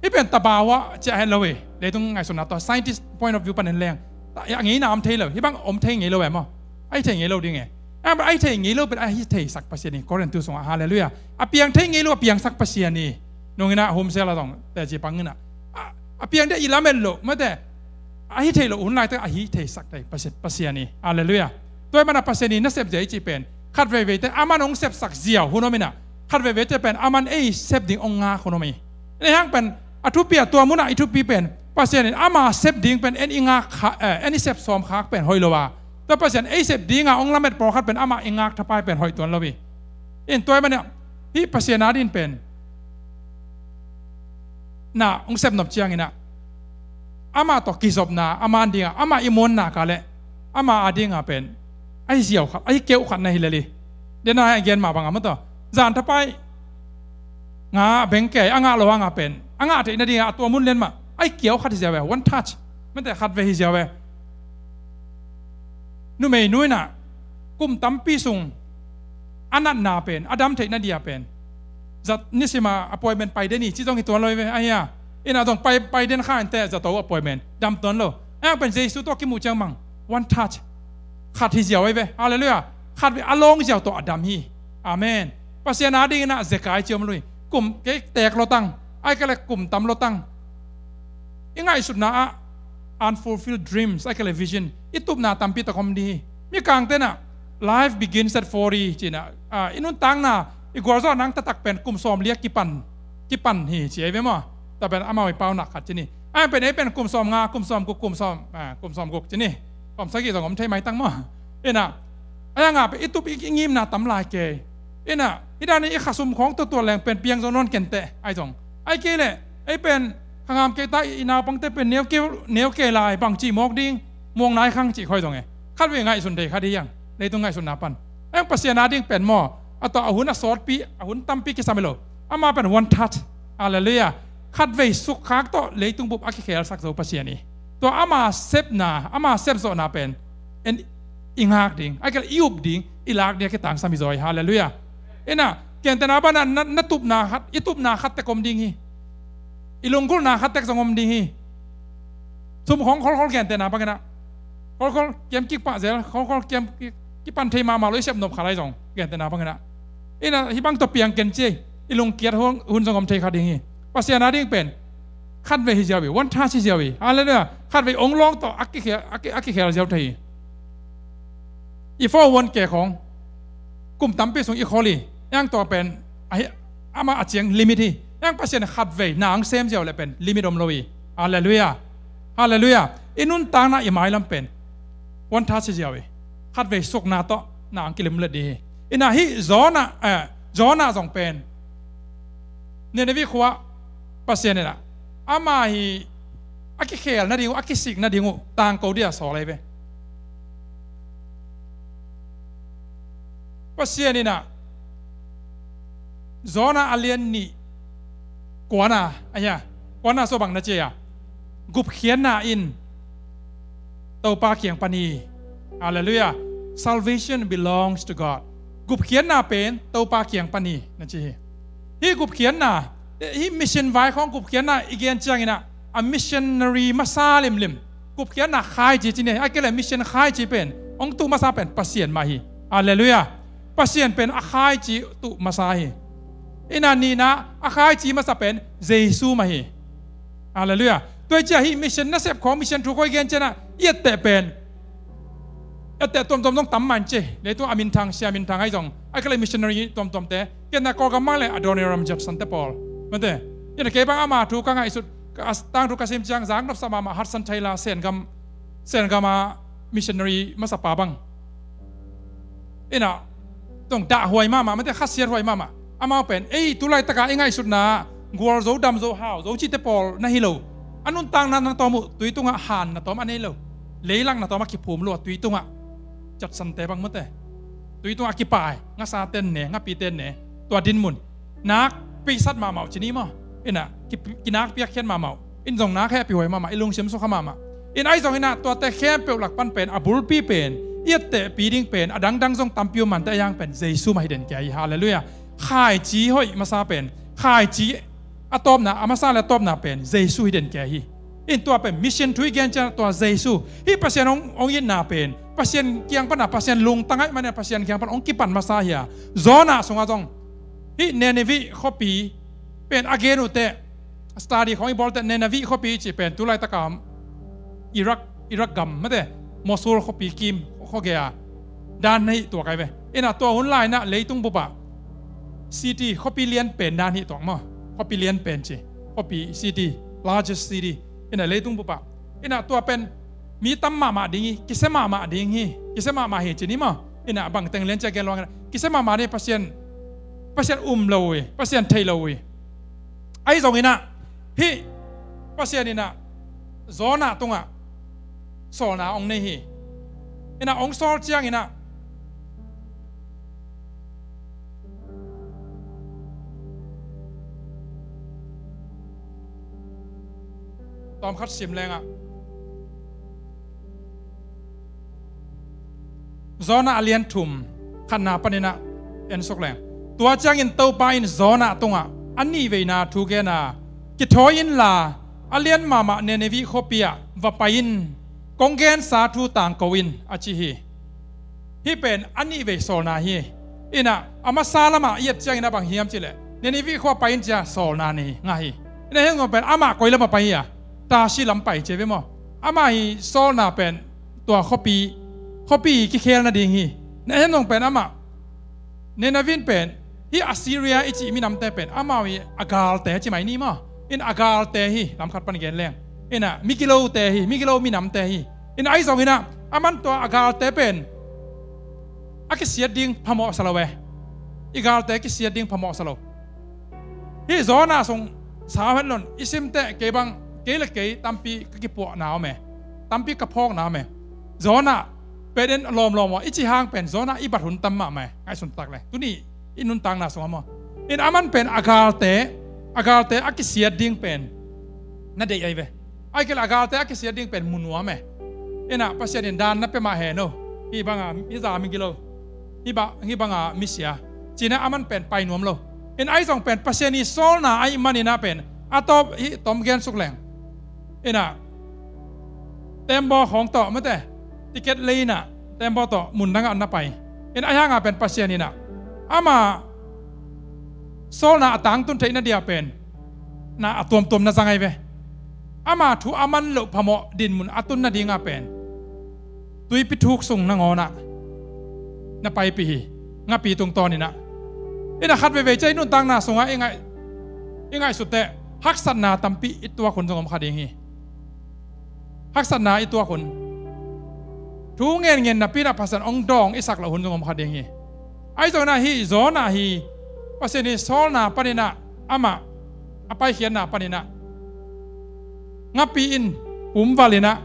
Hih pen tabawa ciah het lo hi. Leitung ngaihsutna tawh scientist point of view panin leng a ngeina om thei lo, hih bang om thei ngei lo e maw? Ai thei ngei lo ding e. Ai thei ngei lo pen a hi theisak Pasian hi Korintu sungah. Halleluiah. A piang thei ngei lo a piangsak Pasian hi. Nunginah humsel a zong teci panginah a piang deh i lamet loh mate, a hi thei loh hun laitak a hi theisak thei Pasian hi. Halleluiah. Tua i mana Pasian hi na sep zia i cih pen khat veiveite aman hong sepsak ziau hun om inah khat veiveite pen aman ei sep ding hong ngak hun om hi. Nei hang pen a thupi a tua munah i thupi pen Pasian in ama sep ding pen en i ngak kha, eh, en i sep sawm khak pen hoih lo a, tua Pasian ei sep dinga hong lamet pawlkhat pen amah i ngak thapai pen hoih tuan lo hi. In tua i mana hih Pasian a din pen na hong sepnop cianginah amah tawh kizopna a man dinga amah i muanna ka leh ama a dinga pen ahi ziau khat, ahi keuh khat na hi lel hi. Dena a gen mah banga maw tawh zan thapai nga bengke a ngah lo hanga pen a ngah theih nadinga a tua mun len mah ahi kiau khat hi ziau e. One touch mate khat ve hi ziau e. Numei nu inah kum tampi sung a natna pen a dam theihna dia pen zat nisima appointment pai den hi ci zong hi tuan lo hi ve. Ahi a inah zong pai, pai den kha inteh zato appointment dam tuan lo. Ahi a pen Jesu tawh kimuh ciang mang one touch khat hi ziau ahi ve. Halleluiah. Khat ve a lawng ziau tawh a dam hi. Amen. Pasian a dinginah zekai ci om lo hi. Kum kei teek lotang ai ka le kum tam lotang i ngaihsutna ah unfulfilled dreams, a kile vision, i tupna tampi tak om ding hi. Mikangte in ah, "Life begins at forty," ci-in ah, i nuntakna, i gualzawhna taktak pen kum sawmli ah kipan, kipan hi ci ei ve maw. Tua pen amau i paunak khat ci ni. Ahi pen ei pen kum sawmnga, kum sawmguk, kum sawm, ah, kum sawmguk ci ni. Sawmsagih zong om thei maitang maw. Inah, ahi hangah pen i tup i, i ngimna tam lai kei. Inah, i dan i khasum khawng tuatuat leng pen piang zo nawn kenteh, ahi zong. Ahi kei leh, ei pen, khangam kei ta i naupangte pen neu kei, neu kei lai, bangci mawk ding, muang nai khang cih khoi zong e. Khatvei ngaihsun thei khat hi hang, leitung ngaihsutna pan. Ahi hang Pasian a ding pen maw, a tawh a hun a sawtpi, a hun tampi kisam hi lo. Amah pen one touch. Halleluiah. Khatvei sukkhak tawh leitung bup a kikhelsak zo Pasian hi. Tua ama sepna, ama sepzawhna pen, en, i ngak ding, a kile i up ding, i lak ding a kitangsam hi zaw hi. Halleluiah. Inah, gentehna banah na, na tupna khat, i tupna khat tek om ding hi. I lunggulhna khat tek zong om ding hi. Sum khawng kholkhol gentehna bang inah. Kholkhol kiam kik pah zel, kholkhol kiam kik, kipan thei mahmah lo i sep nop khat lai zong. Gentehna bang inah. Inah, hih bang tawh piang ken ci ei. I lungkiat hun, hun zong om thei kha ding hi. Pasian a ding pen. Khatvei hi ziau hi, one touch hi ziau hi. Halleluiah. Khatvei ong lawng tawh a kikhel, a ki, a kikhel ziau thei hi. I four oh one K khawng kum tampi sung i khol hi. Ahi hang tua pen, ahi, amah a ciang limit hi. Ahi hang Pasian khatvei na ang sem ziau leh pen limit om lo hi. Halleluiah. Halleluiah. I nuntakna i mailam pen one touch hi ziau hi. Khatvei sukna tawh na ang kilim let ding hi. Inah hih Jonah, eh, Jonah zong pen Nineveh khua Pasian inah, amah hi a kikhel nading uh, a kisik nading uh tangko dia sawl ahi ve. Pasian inah Jonah a lian nih kuana, ahi a, kuana sua bang na ci a, gupkhiatna in Topa kiang pan hi. Halleluiah. Salvation belongs to God. Gupkhiatna pen Topa kiang pan hi, na ci hi. Hih gupkhiatna, hih mission vai khawng gupkhiatna i gen ciang inah, a missionary masa limlim. Gupkhiatna khaici ci ni, a kile mission khaici pen ong tuh masa pen Pasian mah hi. Halleluiah. Pasian pen a khaici tuh masa hi. Inah nihna a khaici masa pen Jesu mah hi. Halleluiah. Tua hi ciah hih mission nasep khawng, mission thu khawng i gen ciangin ah i etteh pen, etteh tuamtuam zong tam mah in ci. Leitung a minthang, sia minthang ahi zong, a kile missionary tuamtuamte. Ken na Kawlgam mang le Adoniram Judson te pawl. Mate. Ina kei bang ama thu ka ngaihsut, ka as-, tangthu ka sim ciang zak nopsa mahmah Hudson Taylor Sengam, Sengam a missionary masapa bang. Ina, tong dahhuai mahmah, mate khasiathuai mahmah. Amau pen, ei, tu laitaka i ngaihsutna, gualzo, damzo, hauzo, cihte pawl na hi lo. A nuntakna na tawm uh, tui tungah han na tawm a nei lo. Leilak na tawm a kiphum lo, tui tungah. Judson te bang mate. Tui tungah kipai, ngasa ten ne, ngapi ten ne. Tua din mun. Nak, pisat mahmah uh ci ni maw. Ina, ki, kinak piakkhiat mahmah uh. In zong nak hehpihhuai mahmah, i lungsim sukha mahmah. In ahi zong ina, tuate khempeuh lak pan pen, a bulpi pen, i ettehpi ding pen, a dangdang zong tampi uh mante a yang pen, Jesu mah hi den kia hi, halleluiah. Khaici hoih masa pen, khaici a tawpna, a masa le a tawpna pen, Jesu hi den kia hi. In tua pen, mission thu i gen ciang tua Jesu. Hih Pasian hong, hong itna pen, Pasian kiang pana, Pasian lungtang aih mana, Pasian kiang pana, hong kipan masa hi a. Jonah sunga zong, hih Nineveh khuapi pen a gen uh teh, study khawng i bawl teh Nineveh khuapi cih pen tu laitaka Iraq, Iraq gam mate, Mosul khuapi kim khuagei a dan na hih tuak ahi ve. Ina tua hun lai na leitung bup ah city khuapi lian pen dan hih tuak maw. Khuapi lian pen ci. Khuapi city, largest city. Ina leitung bup ah. Ina tua pen mi tam mahmah ding hi, kisia mahmah ding hi, kisia mahmah hi ci ni maw. Ina bangteng lian cia gen luang ina. Kisia mahmah ding hi Pasian, Pasian um lo uh hi, Pasian thei lo uh hi. Ahi zong ina, hih Pasian ina, Jonah tungah, sawlna hong nei hi. Ina hong sawl ciang ina, tawmkhat sim lengah. Jonah a lian thum, khatna paninah en suk leng. Tua ciangin Topa in Jonah tungah a nihveina thu gena, kithawi inla, a lian mahmah Nineveh khuapi ah va pai in, kong gensa thu tangko in, a ci hi. Hih pen a nihvei sawlna hi. Inah, a masa lamah i et ciangin a bang hiam cihleh, Nineveh khua pai in cia sawlna nei ngah hi. Inah hiang pen amah koi lamah pai hi a, Tarsis lam pai ci ve maw. Amah hi sawlna pen tua khuapi, khuapi kikhel nading hi. Na en zong pen amah Nineveh in pen hih Assyria i cih minamte pen amau hi a galte ci mai ni maw. In a galte hi, lamkhat pan gen leng. Ina migilote hi, migilo minamte hi. In ahi zongin ah aman tua a galte pen a kisiat ding phamawh sa lo e. I galte kisiat ding phamawh sa lo. Hih Jonah sung sau het lon i simteh kei bang, kei le kei tampi ka kipuahna om e. Tampi ka phawkna om e. Jonah pen en lawmlawm aw, i cih hang pen Jonah i bat hun tam mahmah e. Ngaihsun tak le tuni i nuntakna sungah maw. In aman pen a galte, a galte a kisiat ding pen na deih ahi ve. Ahih kei leh a galte a kisiat ding pen mu nuam e. Ina Pasian in dan na pia mah hen o. Hih banga hih za migilo, hih banga misia, ci-in ah aman pen pai nuam lo. In ahi zong pen Pasian i sawlna ahih manin ah pen a tawp hih tom gen suk leng. Ina tembaw khawng tawh mate, ticket lei in ah tembaw tawh mun dangah na pai. In ahi hanga pen Pasian in ah ama sawlna a tangtun theihna dia pen na a tuamtuam na zang ahi ve. Ama thu a man loh phamawh dinmun a tun nadinga pen tuipi thuk sung nangawnah na paipih hi. Ngapi tungtawninah, ina khat veivei ciah i nuntakna sungah i ngaih, i ngaihsutteh haksatna tampi i tuak hun zong om kha ding hi. Haksatna i tuak hun, thu ngenngen napi inah Pasian hong dawng i sak loh hun zong om kha ding hi. Ahi zonginah hih Jonah hi Pasian i sawlna paninah amah a paikhiatna paninah ngapi in pumval inah,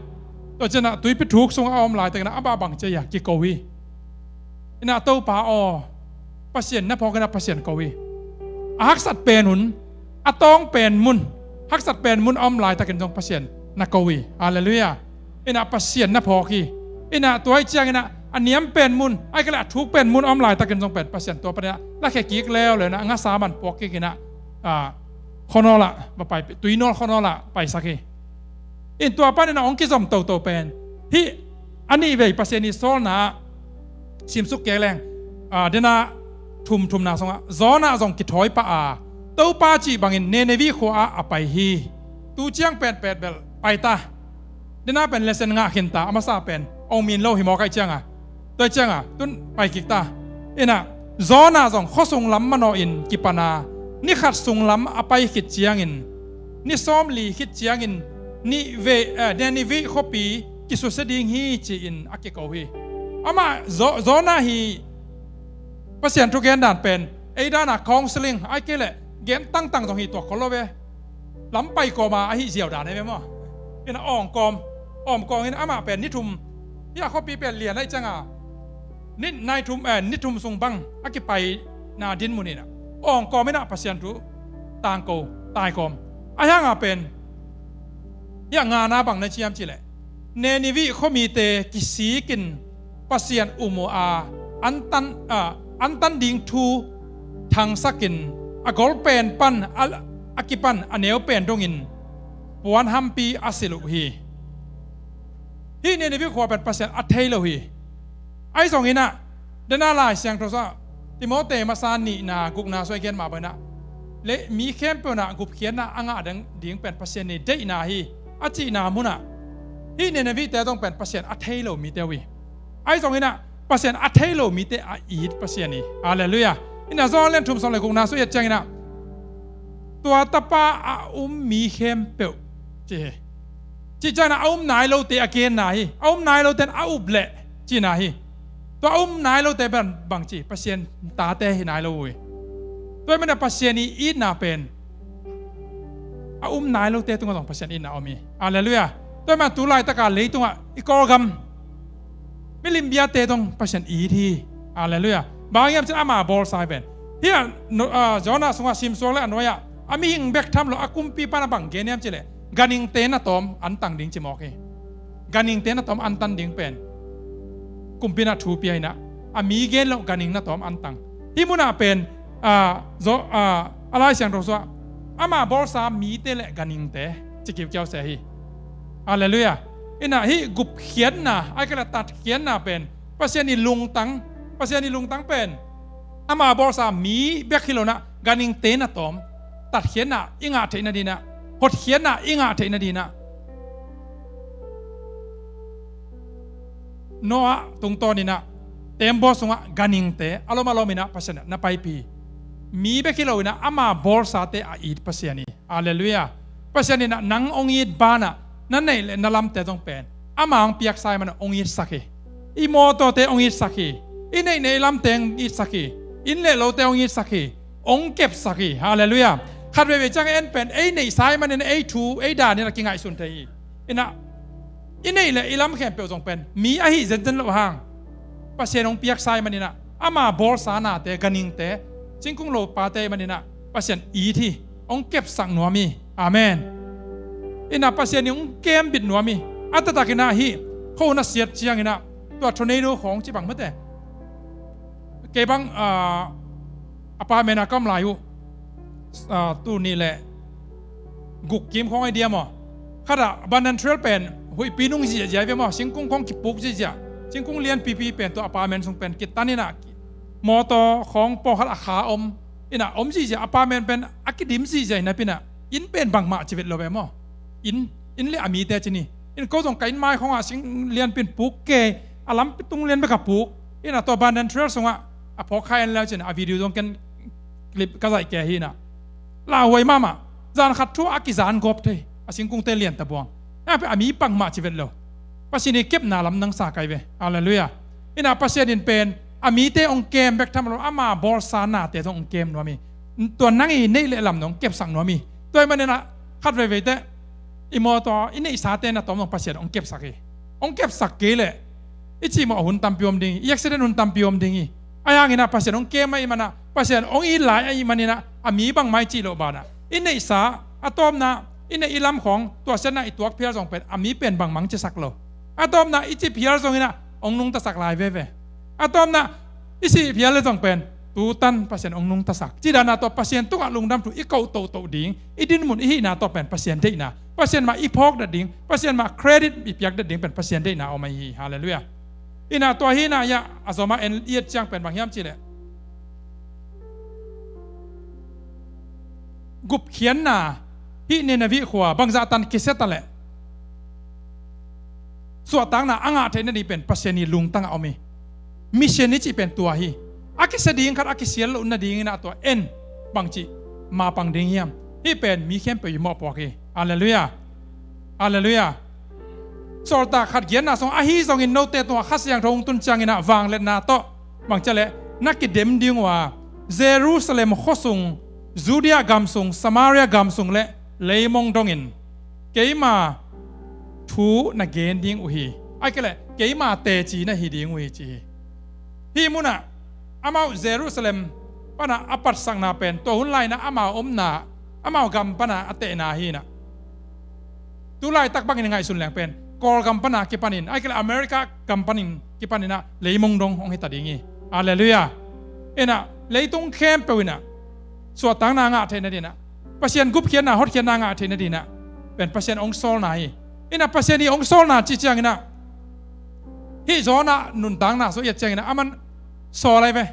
tua cianah tuipi thuk sungah a om laitakinah amah bang ciah a kiko hi. Inah Topa aw, Pasian na phawk inah Pasian ko hi. A haksat pen hun, a tawng pen mun, haksat pen mun a om laitakin zong Pasian na ko hi. Halleluiah. Inah Pasian na phawk hi. Inah tua hi cianginah a niam pen mun, ahih kei leh a thuk pen mun a om laitakin zong pen Pasian tua paninah lakhia kik leuleu inah ngasa man puak kik inah, ah, khuanawlah va pai, tuinawl khuanawlah paisak hi. In tua paninah hong kizom toto pen hih a nih vei Pasian i sawlna ah simsuk kei leng, ah, dena thum thumna sungah Jonah zong kithawi pah a Topa cih bangin Nineveh khua ah a pai hi. Tu ciang pen petbel pai ta. Dena pen lesson ngah khin ta, a masa pen ong min lo hi mawk ahih cianga. Tua cianga tun pai kik ta. Inah Jonah zong khuasung lam manawhin kipana ni khat sung lam a pai khit ciangin, ni sawmli khit ciangin nih vei, eh, Nineveh khuapi kisusia ding hi ci-in a kiko hi. Amah Jo-, Jonah hi Pasian thugen dan pen ei dana counseling ahih kei leh gen tangtang zong hi tuak khol lo ve. Lam pai kawma ahi ziau dan ahi ve maw. Inah awng kawm, awm kawm in amah pen ni thum, hih a khuapi pen lian ahih cianga ni, nai thum, eh, ni thum sung bang a kipaina dinmun inah awng kawm inah Pasian thu tangko, tai kawm. Ahi hanga pen hih a ngana bang na ciam cihleh Nineveh khuamite kisikin Pasian um uh a antan, ah, antan ding thu thangsakin a gol pen pan a, a kipan a neu pen dongin puan hampi a silh uh hi. Hih Nineveh khua pen Pasian a thei lo hi. Ahi zonginah dena Lai Siangtho sungah Timote masa nihna gukna sungah i gen mah banginah le mi khempeuh inah gupkhiatna a ngah ding, ding pen Pasian i deihna hi a cihna munah hih Ninevehte zong pen Pasian a thei lo mite uh hi. Ahi zonginah Pasian a thei lo mite a it Pasian hi. Halleluiah. Inah Johan lian thum sawm le gukna sung i et cianginah tua tapa a um mi khempeuh ci hi. Cih cianginah a um nai lote a genna hi. A um nai lote in a up leh cihna hi. Tua a um nai lote bang, bang ci, Pasian tate hi nai lo uh hi. Tua hi manah Pasian i itna pen a um nai lote tungah zong Pasian itna om hi. Halleluiah. Tua hi manah tu laitaka leitungah i Kawlgam milim biate dong Pasian it hi. Halleluiah. Bang hiam cin ama bawlsa hi pen hih a, ah, Jonah sungah simsuak le a nuai-ah a mihing bek tham lo a kumpipa na bang gen hiam cihleh ganhingte na tawm antang ding ci mawk hi. Ganhingte na tawm antan ding pen kumpi inah thu pia inah a mi gen loh ganhing na tawm antang. Hih munah pen, ah, zo, ah, a Lai Siangtho sungah ama bawlsa mite le ganhingte ci kiukiau se hi. Halleluiah. Inah hih gupkhiatna ahih kei leh tatkhiatna pen Pasian i lungtang, Pasian i lungtang pen ama bawlsa mi bek hi lo inah ganhingte na tawm tatkhiatna i ngah theihna dinah, hotkhiatna i ngah theihna dinah Noah tungtawn inah tembaw sungah ganhingte a lom a lom inah Pasian inah na paipih hi. Mi bek hi lo inah ama bawlsate a it Pasian hi. Halleluiah. Pasian inah nang hong it banah na neih le na lamte zong pen ama hong piaksa ahih manah hong itsak hi. I mawtawte hong itsak hi. I neih le i lamte hong itsak hi. Inn le lote hong itsak hi. Hong kepsak hi. Halleluiah. Khat veivei ciang en pen ei neihsa ahih manin ei thu ei dan inah kingaihsun thei hi. Inah i neih le i lam khempeuh zong pen mi ahi zenzen loh hang Pasian hong piaksa ahih maninah ama bawlsa nate, ganhingte, singkung lopate ahih maninah Pasian it hi. Hong kepsak nuam hi. Amen. Inah Pasian in hong kembit nuam hi. A taktak inah hih kho na siat cianginah tua tornado khawng ci bang mate. Kei bang, ah, apartment a ka om lai uh, ah, tul nih le guk kim khawng ahi dia maw. Khatah Bandan Trail pen huihpi nung ziahziah hi ve maw, singkung khawng kipuk ziahziah. Singkung lianpipi pen tua apartment sung pen kitan inah mawtaw khawng pawlkhat a kha om inah om ziahziah, apartment pen a kidim ziahziah hi napi inah inn pen bangmah ci vet lo ve maw. Inn, inn le a mite ci ni. Inah ko zong ka inn mai khawngah sing lianpi in puk kei, a lampi tung lian bek a puk. Inah tua Bandan Trail sungah a phawk kha en le uh ci inah a video zong ken clip ka zaih kei hi inah. Lauhuai mahmah. Zan khat thu a kizan gawp thei. A singkungte lian tabuang. A mi bangmah ci vet lo. Pasian i kepna lamdang sa kai ve. Halleluiah. Inah Pasian in pen a mite hong kem bek tham lo, ama bawlsa nate zong hong kem nuam hi. Tua nang i neih le lam hong kepsak nuam hi. Tua ahih maninah khat veivei teh i mawtaw i neihsate na tawm zong Pasian hong kepsak hi. Hong kepsak kei leh i cihmawh hun tampi om ding hi. I accident hun tampi om ding hi. Ahi hanginah Pasian hong kem ahih manah Pasian hong it lai ahih maninah a mi bangmah i cih loh banah i neihsa a tawpna i neih i lam khawng tuahsiatna i tuak phial zong pen a mi pen bangmah hong cisak lo. A tawpna i cih phial zonginah hong nungtasak lai veve. A tawpna i sih phial le zong pen tutan Pasian hong nungtasak. Ci dana tawh Pasian tungah lungdam thu i koh tohtoh ding, i dinmun i hihna tawh pen Pasian deihna, Pasian mah i phawk dat ding, Pasian mah credit i piak dat ding pen Pasian deihna om ahi hi. Halleluiah. Inah tua hihna hiah a zomah en i et ciang pen bang hiam cihleh gupkhiatna hih Nineveh khua bangzah tan kisia ta leh suahtakna a ngah theih nading pen Pasian i lungtang a om hi. Mission i cih pen tua hi. A kisia ding khat a kisial loh nadinginah tua en bangci mapang ding hiam? Hih pen mi khempeuh i mawhpuak hi. Halleluiah. Halleluiah. Sawltak khat giatna sung ahi zongin note tungah Kha Siangtho hong tun cianginah vangliatna tawh bang cihleh na kidem ding uh a, Jerusalem khuasung, Judea gamsung, Samaria gamsung le leimong dongin keima thu na gen ding uh hi. Ahih kei leh keima teci na hi ding uh hi ci hi. Hih munah amau Jerusalem panah a patsakna pen tua hun lainah amau omna, amau gam panah a tehna hinah tu laitak bangin ngaihsun leng pen Kawlgam pana kipanin, ahih kei leh America gam panin kipaninah leimong dong hong hita ding hi. Halleluiah. Inah leitung khempeuh inah suahtakna ngah theih nadinah, Pasian gupkhiatna hotkhiatna ngah theih nadinah pen Pasian hong sawlna hi. Inah Pasian i hong sawlna cih cianginah hih Jonah nuntakna sung i et cianginah aman sawl ahi ve.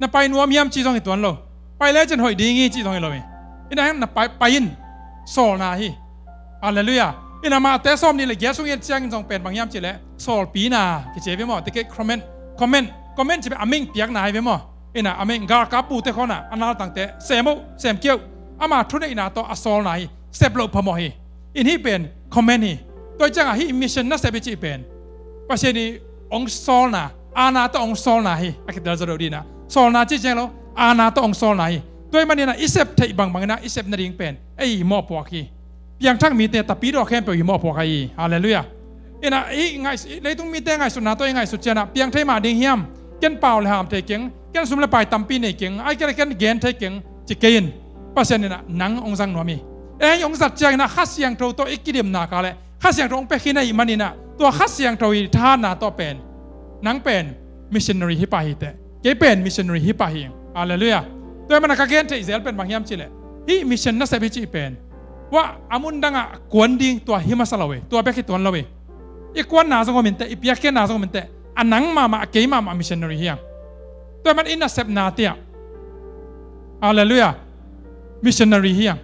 Na pai nuam hiam cih zong hi tuan lo. Pai lecin hoih ding hi cih zong hi lo hi. Inah na pai, pai in, sawlna hi. Halleluiah. Inah Mate sawm nih le giat sung i et ciangin zong pen bang hiam cihleh sawlpina kici hi ve maw? Tikeh comment, comment, comment cih pen a meng piakna hi ve maw? Inah a meng galkap pute khawngah a naltangte sem uh, sem kiau. Ama thuneihna tawh a sawlna hi. Sep loh phamawh hi. In hih pen comment hi. Tua ciangah hih mission nasep i cih pen Pasian i hong sawlna, aana tawh hong sawlna hi. A kitel zaw deuh dinah sawlna cih ciang lo, aana tawh hong sawlna hi. Tua ahih maninah i sep theih bangbanginah i sep nading pen ei mawhpuak hi. Piangthak mite tapidaw khempeuh i mawhpuak ahi hi. Halleluiah. Inah i ngaih, leitung mite ngaihsutna tawh i ngaihsut cianah piang thei mah ding hiam? Ken pau le ham thei keng, ken sum le pai tampi nei keng, ahih kei leh ken gen thei keng ci kei in. Pasian inah nang hong zang nuam hi. Ei hong zat cianginah Kha Siangtho tawh i kidemna ka leh Kha Siangtho hong pia khin ahih maninah tua Kha Siangtho i thahatna tawh pen nang pen missionary hi pah hi teh. Kei pen missionary hi pah hi. Halleluiah. Tua ahih manah ka gen theih zel pen bang hiam cihleh hih mission nasep hi cih pen wah a mun dangah kuan ding tua hi masa lo hi. Tua bek hi tuan lo hi. I kuanna zong om inteh, i piakkhiatna zong om inteh, a nang mahmah, a kei mahmah missionary hi hang. Tua ahih man i nasepna tiah, halleluiah, missionary hi hang.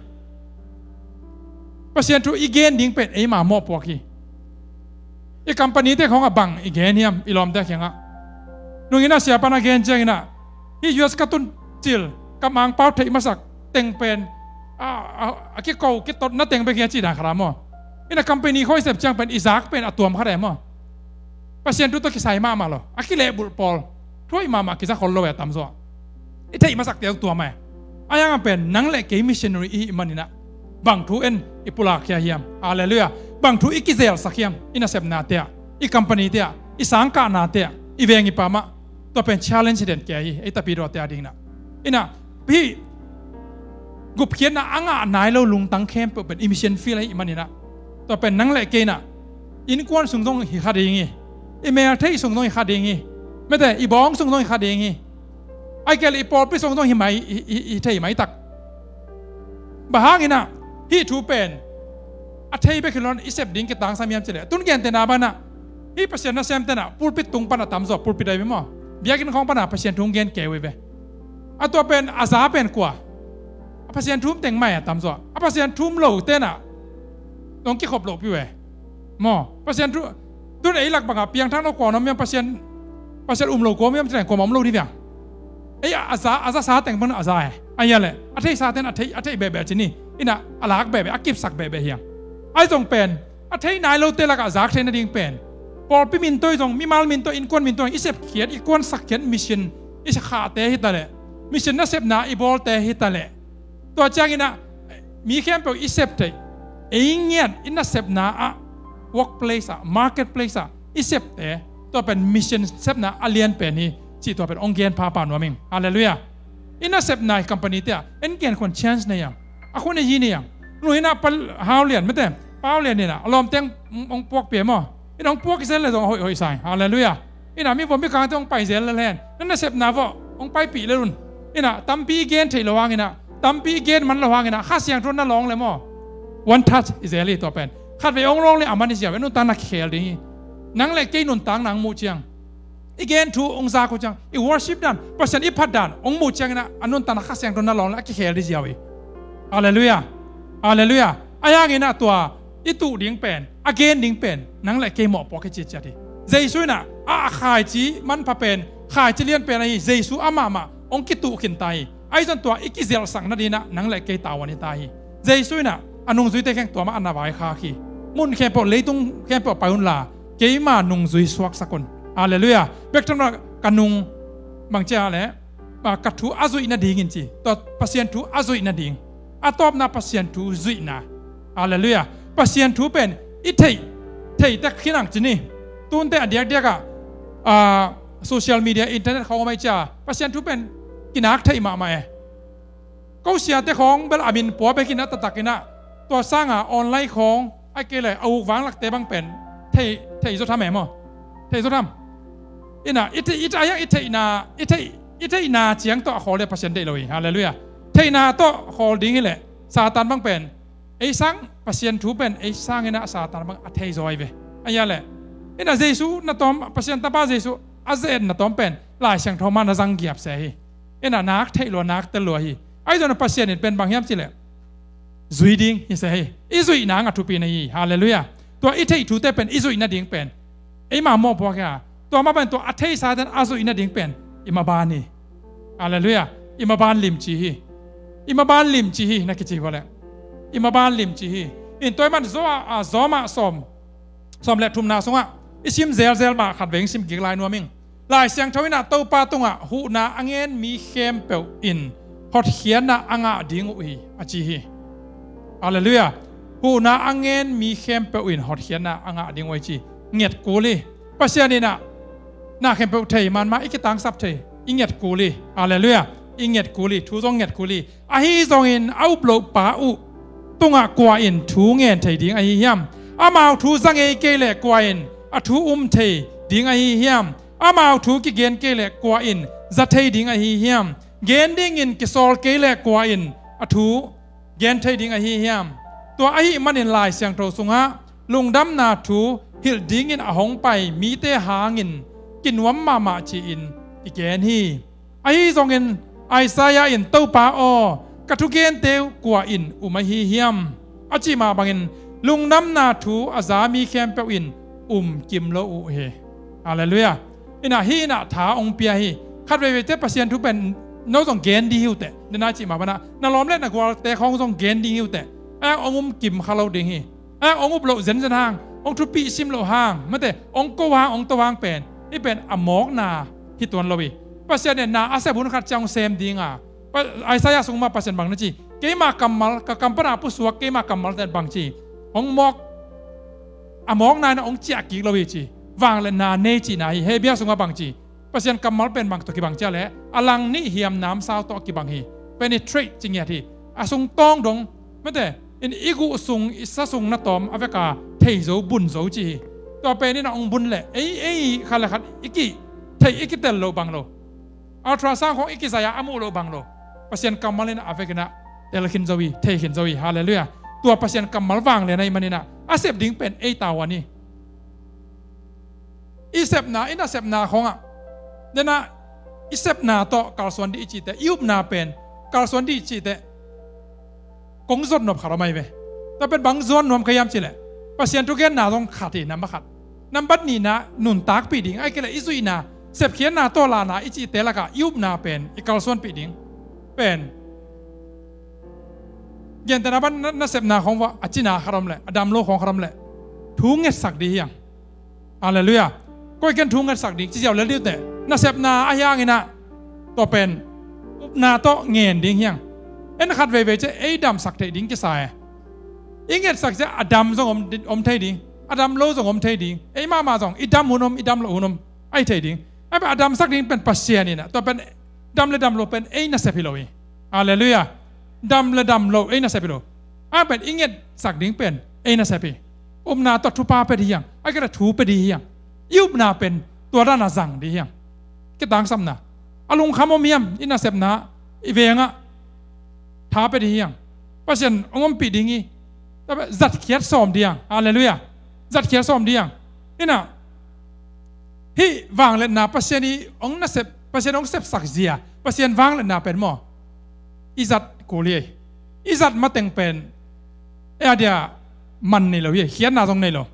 Pasian thu i gen ding pen eima mawhpuak hi. I company te khawng ah bang i gen hiam i lawmte kiangah? Nungin ah siapa na gen ciangin ah, hih U S ka tun cil ka mangpau theih masak teng pen a, a, a kiko kitot na teng bek hi a ci dan khat a maw. Ina company khawng i sep ciang pen i zak pen a tuam khat e maw. Pasian thu tawh kisai mahmah lo, a kilehbulh pawl, thuaih mahmah, kiza khol lo e a tamzaw. I theih masakte hong tuam e. A hiangah pen nang le kei missionary i hih maninah bang thu en i pulakkhia hiam? Halleluiah. Bang thu i kizelsak hiam? I nasepnate ah, i company te ah, i sangkahnate ah, i veng i pam ah. Tua pen challenge hi den kei hi ei tapidawte a dinginah. Inah hih gupkhiatna a ngah nai lo lungtang khempeuh pen i mission field ahih maninah, tua pen nang le kei inah innkuan sung zong hi kha ding hi. I meltheih sung zong hi kha ding hi. Mete, i bawng sung zong hi kha ding hi. Ai kei le i pawlpi sung zong hi mai, hi, hi, hi thei mai tak. Bang hanginah hih thu pen a thei bek hi lo-in i sep ding kitangsam hiam cileh, tun gentehna banah hih Pasian nasemte nah pulpit tung pan a tamzaw, pulpit ai ve maw, biakinn khawng panah Pasian thu hong gen kei uh hi ve. A tua pen a za pen kua? A Pasian thu um teng mai a tamzaw. A Pasian thu um lo tenah nong kikhop lohpi uh e. Maw, Pasian thu, tun ei lak bangah piangthak lo kua om hiam, Pasian, Pasian um lo kua om hiam, ci leng kuamah om lo dih viang. Ei a za, a zasa teng bang a za e. A hia leh a theisa ten a thei, a thei behbeh ci ni. Inah a lak behbeh, a kipsak behbeh hiam? Ai zong pen a thei nai lote lakah zak thei nading pen pawlpi min tawh i zong, mimal min tawh, innkuan min tawh i sepkhiat, i kuansakkhiat mission i khahte hi taleh, mission nasepna i bawlte hi taleh, tua cianginah mi khempeuh i sep theih, ei ngiat i nasepna ah, workplace ah, marketplace ah i septe, tua pen mission sepna a lian pen hi cih tua pen hong gen phapha nuam ing. Halleluiah. I nasepna i company te ah en gen khuan chance na hiam? A khun a yi na hiam? Nuhinah pa Hau Lian, mete, Pau Lian inah a lawmteng hong puakpia maw. Inah hong puak zel le zong a hoih hoih sa ing. Halleluiah. Inah mi vua mi kangte hong pai zel lel hen. Na nasepna vawh hong paipih lel un. Inah tampi i gen theih lo hanginah, tampi i gen man lo hanginah Kha Siangtho na lawng le maw, one touch i zel hi tua pen. Khatvei hong lawng le a man i ziau, a nuntakna kikhel ding hi. Nang le kei nuntakna hong muh ciang, i gen thu hong zak uh ciang, i worship dan, Pasian i phat dan hong muh cianginah a nuntakna Kha Siangtho na lawng le a kikhel dih ziau hi. Halleluiah. Halleluiah. A hianginah tua i tuh ding pen, a gen ding pen nang le kei mawhpuak hi ciciat hi. Jesu inah a, a khaici manpha pen, khaici lian pen ahi Jesu amahmah hong kituh khinta hi. Ahi zong tua i kizelhsak nadinginah nang le kei tavuan hita hi. Jesu inah a nungzuite kheng tua mah a na vaikhak hi. Mun khempeuh, leitung khempeuh pai unla keima nungzui suaksak un. Halleluiah. Bek tham lo ka nung, bang cia leh, ah, ka thu a zuih nadingin ci. Tua Pasian thu a zuih nading. A tawpna Pasian thu zuihna. Halleluiah. Pasian thu pen i theih, theih tek khinang ci ni. Tunte a diakdiakah, ah, social media, internet khawng om ai cia Pasian thu pen kinak theih mahmah e. Ko siate khawng bel a min pua bekin a taktakinah, tua sanga online khawng ai kei le a uk vanglakte bang pen thei, thei zaw tham e maw? Thei zaw tham. Inah i thei, i thei, i theihna, i theih, i theihna ciang tawh a khawl le Pasian deih lo hi. Halleluiah. Theihna tawh khawl ding hileh Satan bang pen ei sang, Pasian thu pen ei sanginah Satan bang a thei zaw hi ve. A hia leh, inah Jesu na tawm, Pasian tapa Jesu a ze-etna tawm pen Lai Siangtho mah na zang giap se hi. Inah nak theih lua, nak tel lua hi. Ahi zongin Pasian in pen bang hiam cileh zui ding hi se hi. I zuih nang a thupi na hi. Halleluiah. Tua i theih thute pen i zuih nading pen eima mawhpuak hi a, tua mah pen tua a theisa ten a zuih nading pen i maban hi. Halleluiah. I maban limci hi. I maban limci hi na kici hi vua leh, i maban limci hi. In tua i man zaw a, a zaw mah sawm, sawm le thumna sungah i sim zelzel mah khatvei sim kik lai nuam ing. Lai Siangtho inah Topa tungah huhna a ngen mi khempeuh in hotkhiatna a ngah ding uh hi a ci hi. Halleluiah. Huhna a ngen mi khempeuh in hotkhiatna a ngah ding uh hi ci. Nget kul hi. Pasian inah na khempeuh thei, manmah i kitangsap thei, i nget kul hi. Halleluiah. I nget kul hi. Thu zong nget kul hi. Ahi zongin a up loh pa uh tungah kua in thu ngen thei ding ahi hiam? Amau thu za ngei kei leh kua in a thu um thei ding ahi hiam? Amau thu kigen kei leh kua in za thei ding ahi hiam? Gen dingin kisawl kei leh kua in a thu gen thei ding ahi hiam? Tua ahih manin Lai Siangtho sungah lungdamna thu hilh dingin a hong pai mite hangin kinuam mahmah ci-in kigen hi. Ahi zongin Isaiah in, Topa aw, ka thugente uh kua in um ahi hiam? A cih mah bangin lungdamna thu a za mi khempeuh in um kim lo uh hi. Halleluiah. Inah hih inah tha hong pia hi. Khat veivei teh Pasian thu pen no zong gen ding hi uh teh, na nai cih mah banah na lawm le na gualte khawng zong gen ding hi uh teh, a hong um kim kha lo ding hi. A hong up loh zenzen hang, hong thupih sim loh hang, mate, hong ko hang, hong to hang pen, hih pen a mawkna hi tuan lo hi. Pasian in na a sep hun khat ciang hong sem ding a, Isaiah sung mah Pasian bang na ci, keima kammal, ka kam pana pusuak keima kammal ten bang ci, hong mawk, a mawkna in hong ciah kik lo hi ci. Vangliatna nei cihna hi. Hebrew sungah bang ci, Pasian kammal pen bang tawh kibang ciah leh a lang nih hiam namsau tawh kibang hi. Penetrate ci ngiat hi. A sung tawng dong, mate, in i guh sung, i sa sung na tawm a veka thei zo, bun zo ci hi. Tua pen in a hong bun leh ei, ei khat le khat i ki thei, i kitel loh bang lo. Ultrasound khawng i kizai a, a muh loh bang lo. Pasian kammal in a vek in a tel khin zo hi, thei khin zo hi. Halleluiah. Tua Pasian kammal vanglian ahih man in a, a sep ding pen ei tavuan hi. I sepna, i nasepna khawngah, den a, i sepna tawh kalsuan dih i cih teh, i upna pen kalsuan dih i cih teh, kong zot nop khat om ahi ve. Tua pen bang zuan nuam ka hiam cih leh, Pasian thugenna zong khat hi, nambat khat. Nambat nihna, nuntakpih ding, ahih kei leh i zuihna, sepkhiatna tawh lahna i cihte lakah i upna pen i kalsuanpih ding pen, gentehna bang na, nasepna khawng uah a cina khat om leh, a dam lo khawng khat om leh, thu ngetsak dih hi hang. Halleluiah. Koi ken thu ngetsak ding ci ziau lel dih uh teh, nasepna ahi hangin a, tua pen upna tawh ngen ding hi hang. En khat veivei ciang ei damsak theih ding kisa e. I ngetsak ciang a dam zong om, om thei ding, a dam lo zong om thei ding. Ei mahmah zong i dam hun om, i dam loh hun om, ahi thei ding. Ahih pen a damsak ding pen Pasian in a, tua pen dam le dam lo pen ei nasep hi lo hi. Halleluiah. Dam le dam lo ei nasep hi lo. Ahih pen i ngetsak ding pen ei nasep hi. Upna tawh thupha pia dih hi hang, ahih kei leh thu pia dih hi hang. I upna pen tua dan a zang dih hi hang. Kitangsapna, a lungkham om hiam, i nasepna, i vengah tha pia dih hi hang. Pasian hong ompih ding hi. Zatkhiat sawm dih hang. Halleluiah. Zatkhiat sawm dih hang. Inah, hih vangliatna Pasian i hong nasep, Pasian hong sepsak zia, Pasian vangliatna pen maw, i zat kul hi. I zat mateng pen ei a dia man nei lo hi, khiatna zong nei lo.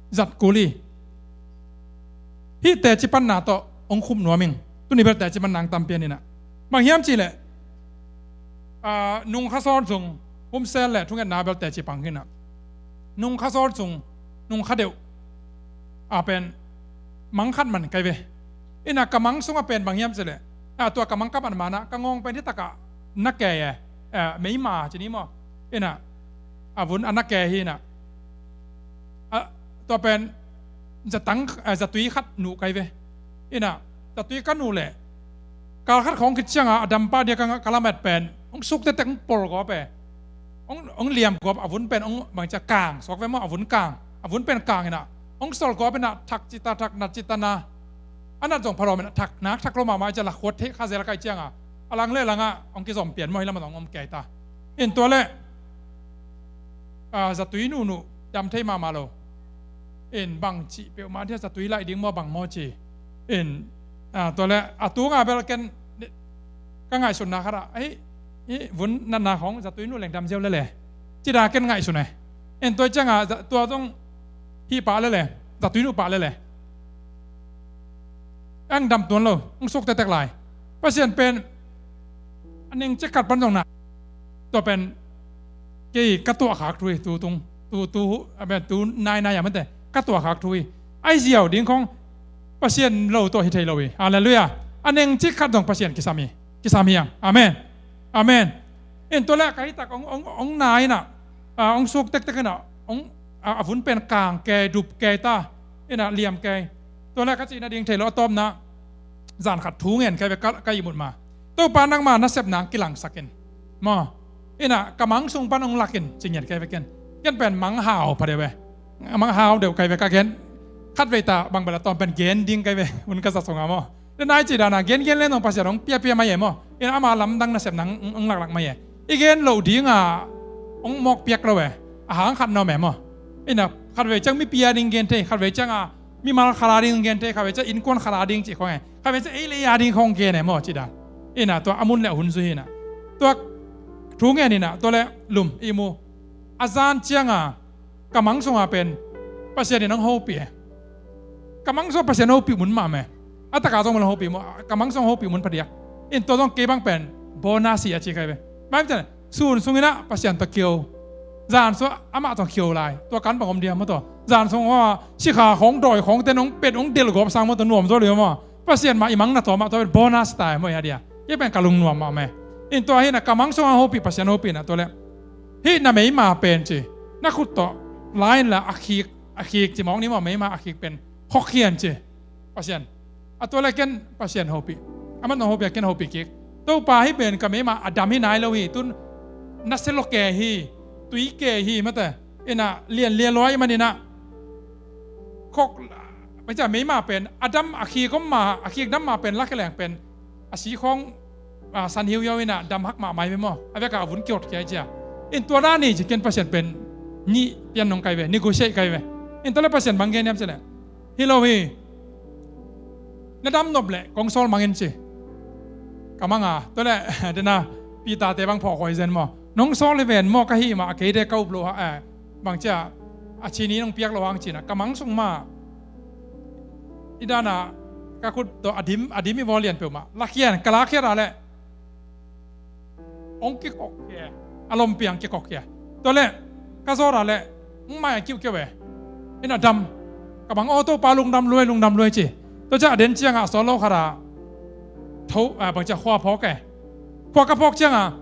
Zat kul hi. Hih teci panna tawh hong khup nuam ing. Tuni bel teci panna hong tampian inah. Bang hiam cih leh, ah, nungkha sawl sung, humsel le thungetna bel teci pang hi inah. Nungkha sawl sung, nungkha deuh a pen mang khat man kai ve. Inah ka mang sungah pen bang hiam cih leh, ah, tua ka mang ka man manah ka ngawng pen hih takah na ke e, eh, meima ci ni maw. Inah, a vun a na ke hi inah. Ah, tua pen zatang, eh, zatui khat nuh kai ve. Inah, zatui ka nuh leh, kal khat khawng khit ciangah a dampa dia ka, ka lamet pen hong suk tektek, hong pol gawp e. Hong, hong liam gawp, a vun pen hong bang ciah kang suak ve maw, a vun kang. A vun pen kang inah, hong sol gawp inah, thak cita, thak nat cita na. A nat zong phalawm inah, thak nak thak lo mahmah ciah la khuat theih kha zel kai ciangah, a lang le langah hong kizom pian maw, hih lamah zong om kei ta. In tua leh, ah, zatui nuhnuh dam thei mahmah lo. In bang cih peuhmah dia zatui laih ding maw, bang maw ci. In, ah, tua leh a tunga bel ken ka ngaihsutna khatah, ei, hih vun natna khawng zatui nuh leng dam ziau lele, ci dan ken ngaihsun e. In tua ciangah za-, tua zong hih pah lele, zatui nuh pah lele, ang dam tuan lo, hong suk tektek lai. Pasian pen a neng cik khat pan zong na, tua pen kei ka tuahkhak thu hi, tu tung, tu, tu, a pen tu nainai a mate, ka tuahkhak thu hi. Ahi ziau ding khawng Pasian lo tawh hi thei lo hi. Halleluiah. A neng cik khat zong Pasian kisam hi. Kisam hi hang. Amen. Amen. In tua leh ka hih tak hong, hong, hong na inah, ah, hong suk tektek inah, hong, ah, a vun pen kang kei, dup kei ta, inah liam kei. Tua leh ka cihna ding thei lo, a tawpna, zan khat thu ngen kai ve ka, ka ihmut ma. Topa, nangma nasepna hong kilangsak in. Maw. Inah ka mang sung pan hong lak in, ci ngiat kai ve ken. Ken pen mang hau pha deuh ve. Mang hau deuh kai ve ka gen. Khat vei ta bang bel a tawm pen gen ding kai ve. Hun ka zat sungah maw. Tua nai cih dana gen gen leng zong Pasian hong piapia mai e maw. Inah ama lamdang nasepna hong, hong laklak mai e. I gen loh dinga hong mawk piak lo e. A hang khat na om e maw. Inah khat vei ciang mipi a ding gen thei, khat vei cianga mimal khat a ding gen thei, khat vei ciang innkuan khat a ding cih khawng e. Khat vei ciang ei le ei a ding khawng gen e maw, cih dan. Inah tua a mun le a hun zui hi inah. Tua thu ngen inah, tua leh lum i mu. A zan cianga ka mang sunga pen Pasian in hong hopih e. Kamang sung Pasian hopih mun mah me. A taka zong mun hopih mun, kamang sung hopih mun phadiak. In tua zong kei bang pen bonus hi a ci kai ve. Mai ten sun sung inah Pasian tawh kio. Zan sung amah tawh kio lai. Tua kan bang om dia maw tua. Zan sung aw sikha khong dawi khong ten hong pet hong delgawp sang maw tua nuam zaw liu maw. Pasian mah i mang na tua mah tua pen bonus tai maw ia dia. Kei pen ka lungnuam mah me. In tua hi na kamang sung a hopih Pasian hopih na tua le. Hih na meima pen ci. Na khut tawh lain la a khik a khik ci mawng ni maw meima a khik pen. Khok hian ci. Pasian. A tua le ken Pasian hopih. Aman nong hopih a ken hopih kik. Topa hih pen ka meima a dam hi nai lo hi tun. Na selo ke hi. Tui ke hi mate. Ina lian lian luai maninah. Khok. Meima pen a dam a khik om ma a khik dam ma pen lak leng pen. A si khong san hiuhiau inah dam hak mahmah hi ve maw a veka a vun kiot kia i cia. In tua dan hi ci ken Pasian pen nih pian nong kai ve negotiate kai ve. In tua le Pasian bang gen hiam ci le. Hi lo hi. Na dam nop le kong sawl mangin ci. Ka manga tua le dena Peter te bang phawh khawi zen maw nong sawl hi ven maw ka hih mah a keite ka up lo ha bang cia a cini nong piak lo hang cina ka mang sung mah. I dana ka khut tawh a dim a dim i vaw lian peuhmah lakhian ka lakhiat a le. Ong kikok ke a lompiang kikok ke tua le ka zawt a le ong mai a kiuhkiuh e. Ina dam ka bang aw Topa lungdam luai lungdam luai ci. Tua ciah a den ciangah a sawt lo khat a tho bangcia khua phawk e. Khua ka phawk ciangah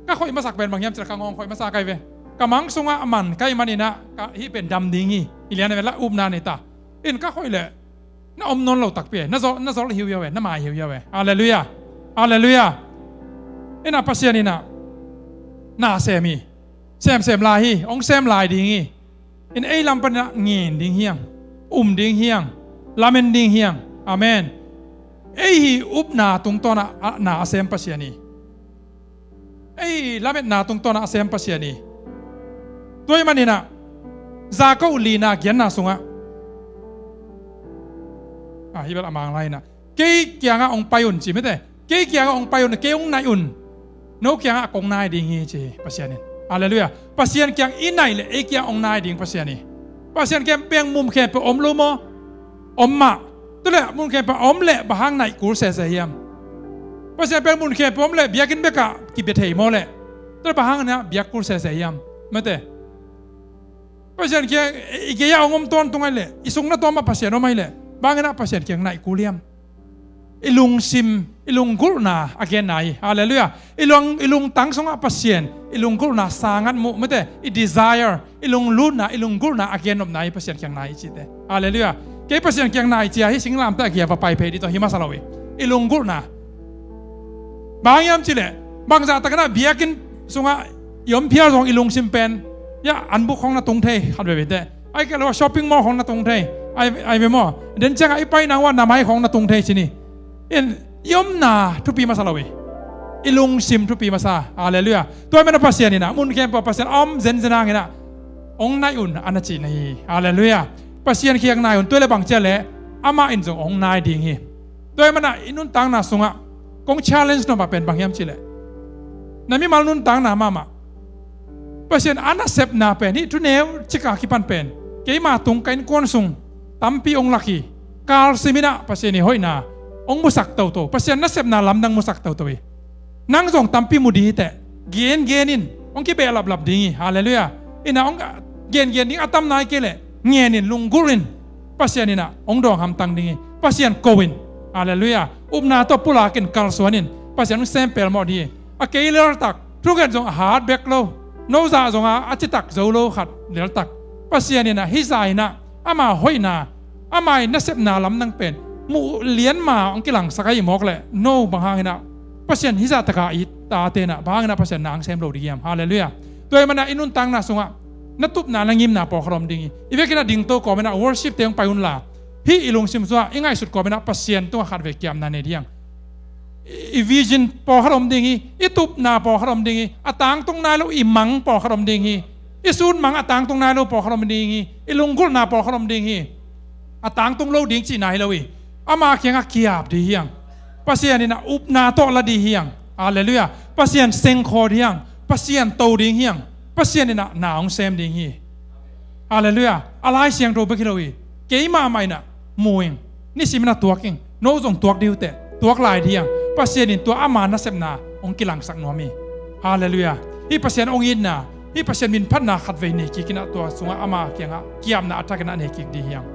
ka khoih masak pen bang hiam cila ka ngawng khoih masak kai ve. Ka mang sungah a man kai maninah ka hih pen dam ding hi. I lian a ve la upna nei ta. In ka khoih leh na om nawn lo takpi e na zol hiuhiau e na mai hiuhiau e. Halleluia. Halleluia. Ina Pasian ina na sem hi. Semsem lai hi hong sem lai ding hi. In ei lam paninah ngen ding hiang um ding hiang lamen ding hiang. Amen. Ei hi upna tungtawnah na a sem Pasian hi. Ei lametna tungtawnah a sem Pasian hi. Tua ih maninah Jakob lina gianna sungah a hi bel a mang lainah kei kiangah hong pai un ci mite. Kei kiangah hong pai un kei hong naih un. No kiangah kong nai ding hi ci Pasian in. Halleluia. Pasian kiang i naih leh ei kiang hong nai ding Pasian hi. Pasian kiang peng mum khempeuh om lo maw? Om mah. Tuleh mun khempeuh a om leh bang hang naih kul sese hiam? Pasian peng mun khempeuh om leh biakinn bekah kibia thei maw leh? Tuleh bang hang inah biak kul sese hiam? Mate. Pasian kiang i gei-ah hong om tawntung ahi leh i sung na tawmah Pasian om ahi leh bang inah Pasian kiang naih kul hiam? I lungsim i lunggulhna a genna hi. Halleluia. I lung i lungtang sungah Pasian i lunggulhna sangat muh mate i desire i lunglutna i lunggulhna a gennopna hi Pasian kiang nai i cite. Halleluia. Kei Pasian kiang nai cia hi singlamteh a gia va pai phei dih tawh hi masa lo hi. I lunggulhna bang hiam cileh bangzah takinah biakinn sungah i om phial zong i lungsim pen ia anbuk khong na tung thei khat veve teh. Ai kei lo a shopping mall khong na tung thei. Ai ve maw den ciangah i pai nang ua namai khong na tung thei cini. In i omna thupi masa lo hi. I lungsim thupi masa. Halleluia. Tua i mana Pasian inah mun khempeuh Pasian a om zenzen hanginah hong naih un a na cihna hi. Halleluia. Pasian kiang nai un tua le bang cia le amah in zong hong nai ding hi. Tua i mana i nuntakna sungah kong challenge nopah pen bang hiam cileh na mimal nuntakna mahmah Pasian a nasepna pen hih thuneu cika kipan pen keima tung ka innkuan sung tampi hong lak hi. Kalsim inah Pasian i hoihna hong musak toto Pasian nasepna lamdang musak toto hi. Nang zong tampi mu ding hiteh. Gengen in hong kibehlaplap ding hi. Halleluia. Inah hong gengen ding a tam nai kei leh ngen in lunggulh in Pasian inah hong dawng hamtang ding hi. Pasian ko in. Halleluia. Upna tawh pulak in kalsuan in Pasian hong sem pelmawh ding hi. A kei leltak thugen zong a hat bek lo no zah zonga a citak zo lo khat leltak Pasian inah hih zah inah ama hoihna ama i nasepna lamdang pen muh lianma hong kilangsak ahi mawk leh no bang hanginah Pasian hih zah taka i tate inah bang hanginah Pasian na hong sem lo ding hiam? Halleluia. Tua i mana i nuntakna sungah na tupna na ngimna pawlkhat om ding hi. I vekinah dingto kawminah worship te hong pai unla hih i lungsim sungah i ngaihsut kawminah Pasian tungah khatvei kiamna nei ding hiang. I vision pawlkhat om ding hi. I tupna pawlkhat om ding hi. A tangtung nai lo i mang pawlkhat om ding hi. I sun mang a tangtung nai lo pawlkhat om ding hi. I lunggulhna pawlkhat om ding hi. A tangtung lo ding cihna hi lo hi. Ama kiangah kiap ding hiang. Pasian inah upna tawh la ding hiang. Halleluia. Pasian sengkhaw ding hiang. Pasian to ding hiang. Pasian inah na hong sem ding hi. Halleluiah. A Lai Siangtho bek hi lo hi. Keimah mah in ah mu ing. Nisim in ah tuak ing. No zong tuak dih uh teh. Tuak lai dih hiang. Pasian in tua ama nasepna hong kilangsak nuam hi. Halleluiah. Hih Pasian hong itna, hih Pasian minphatna khatvei nei kik in ah tua sungah ama kiangah kiamna a thak in ah nei kik dih hiang.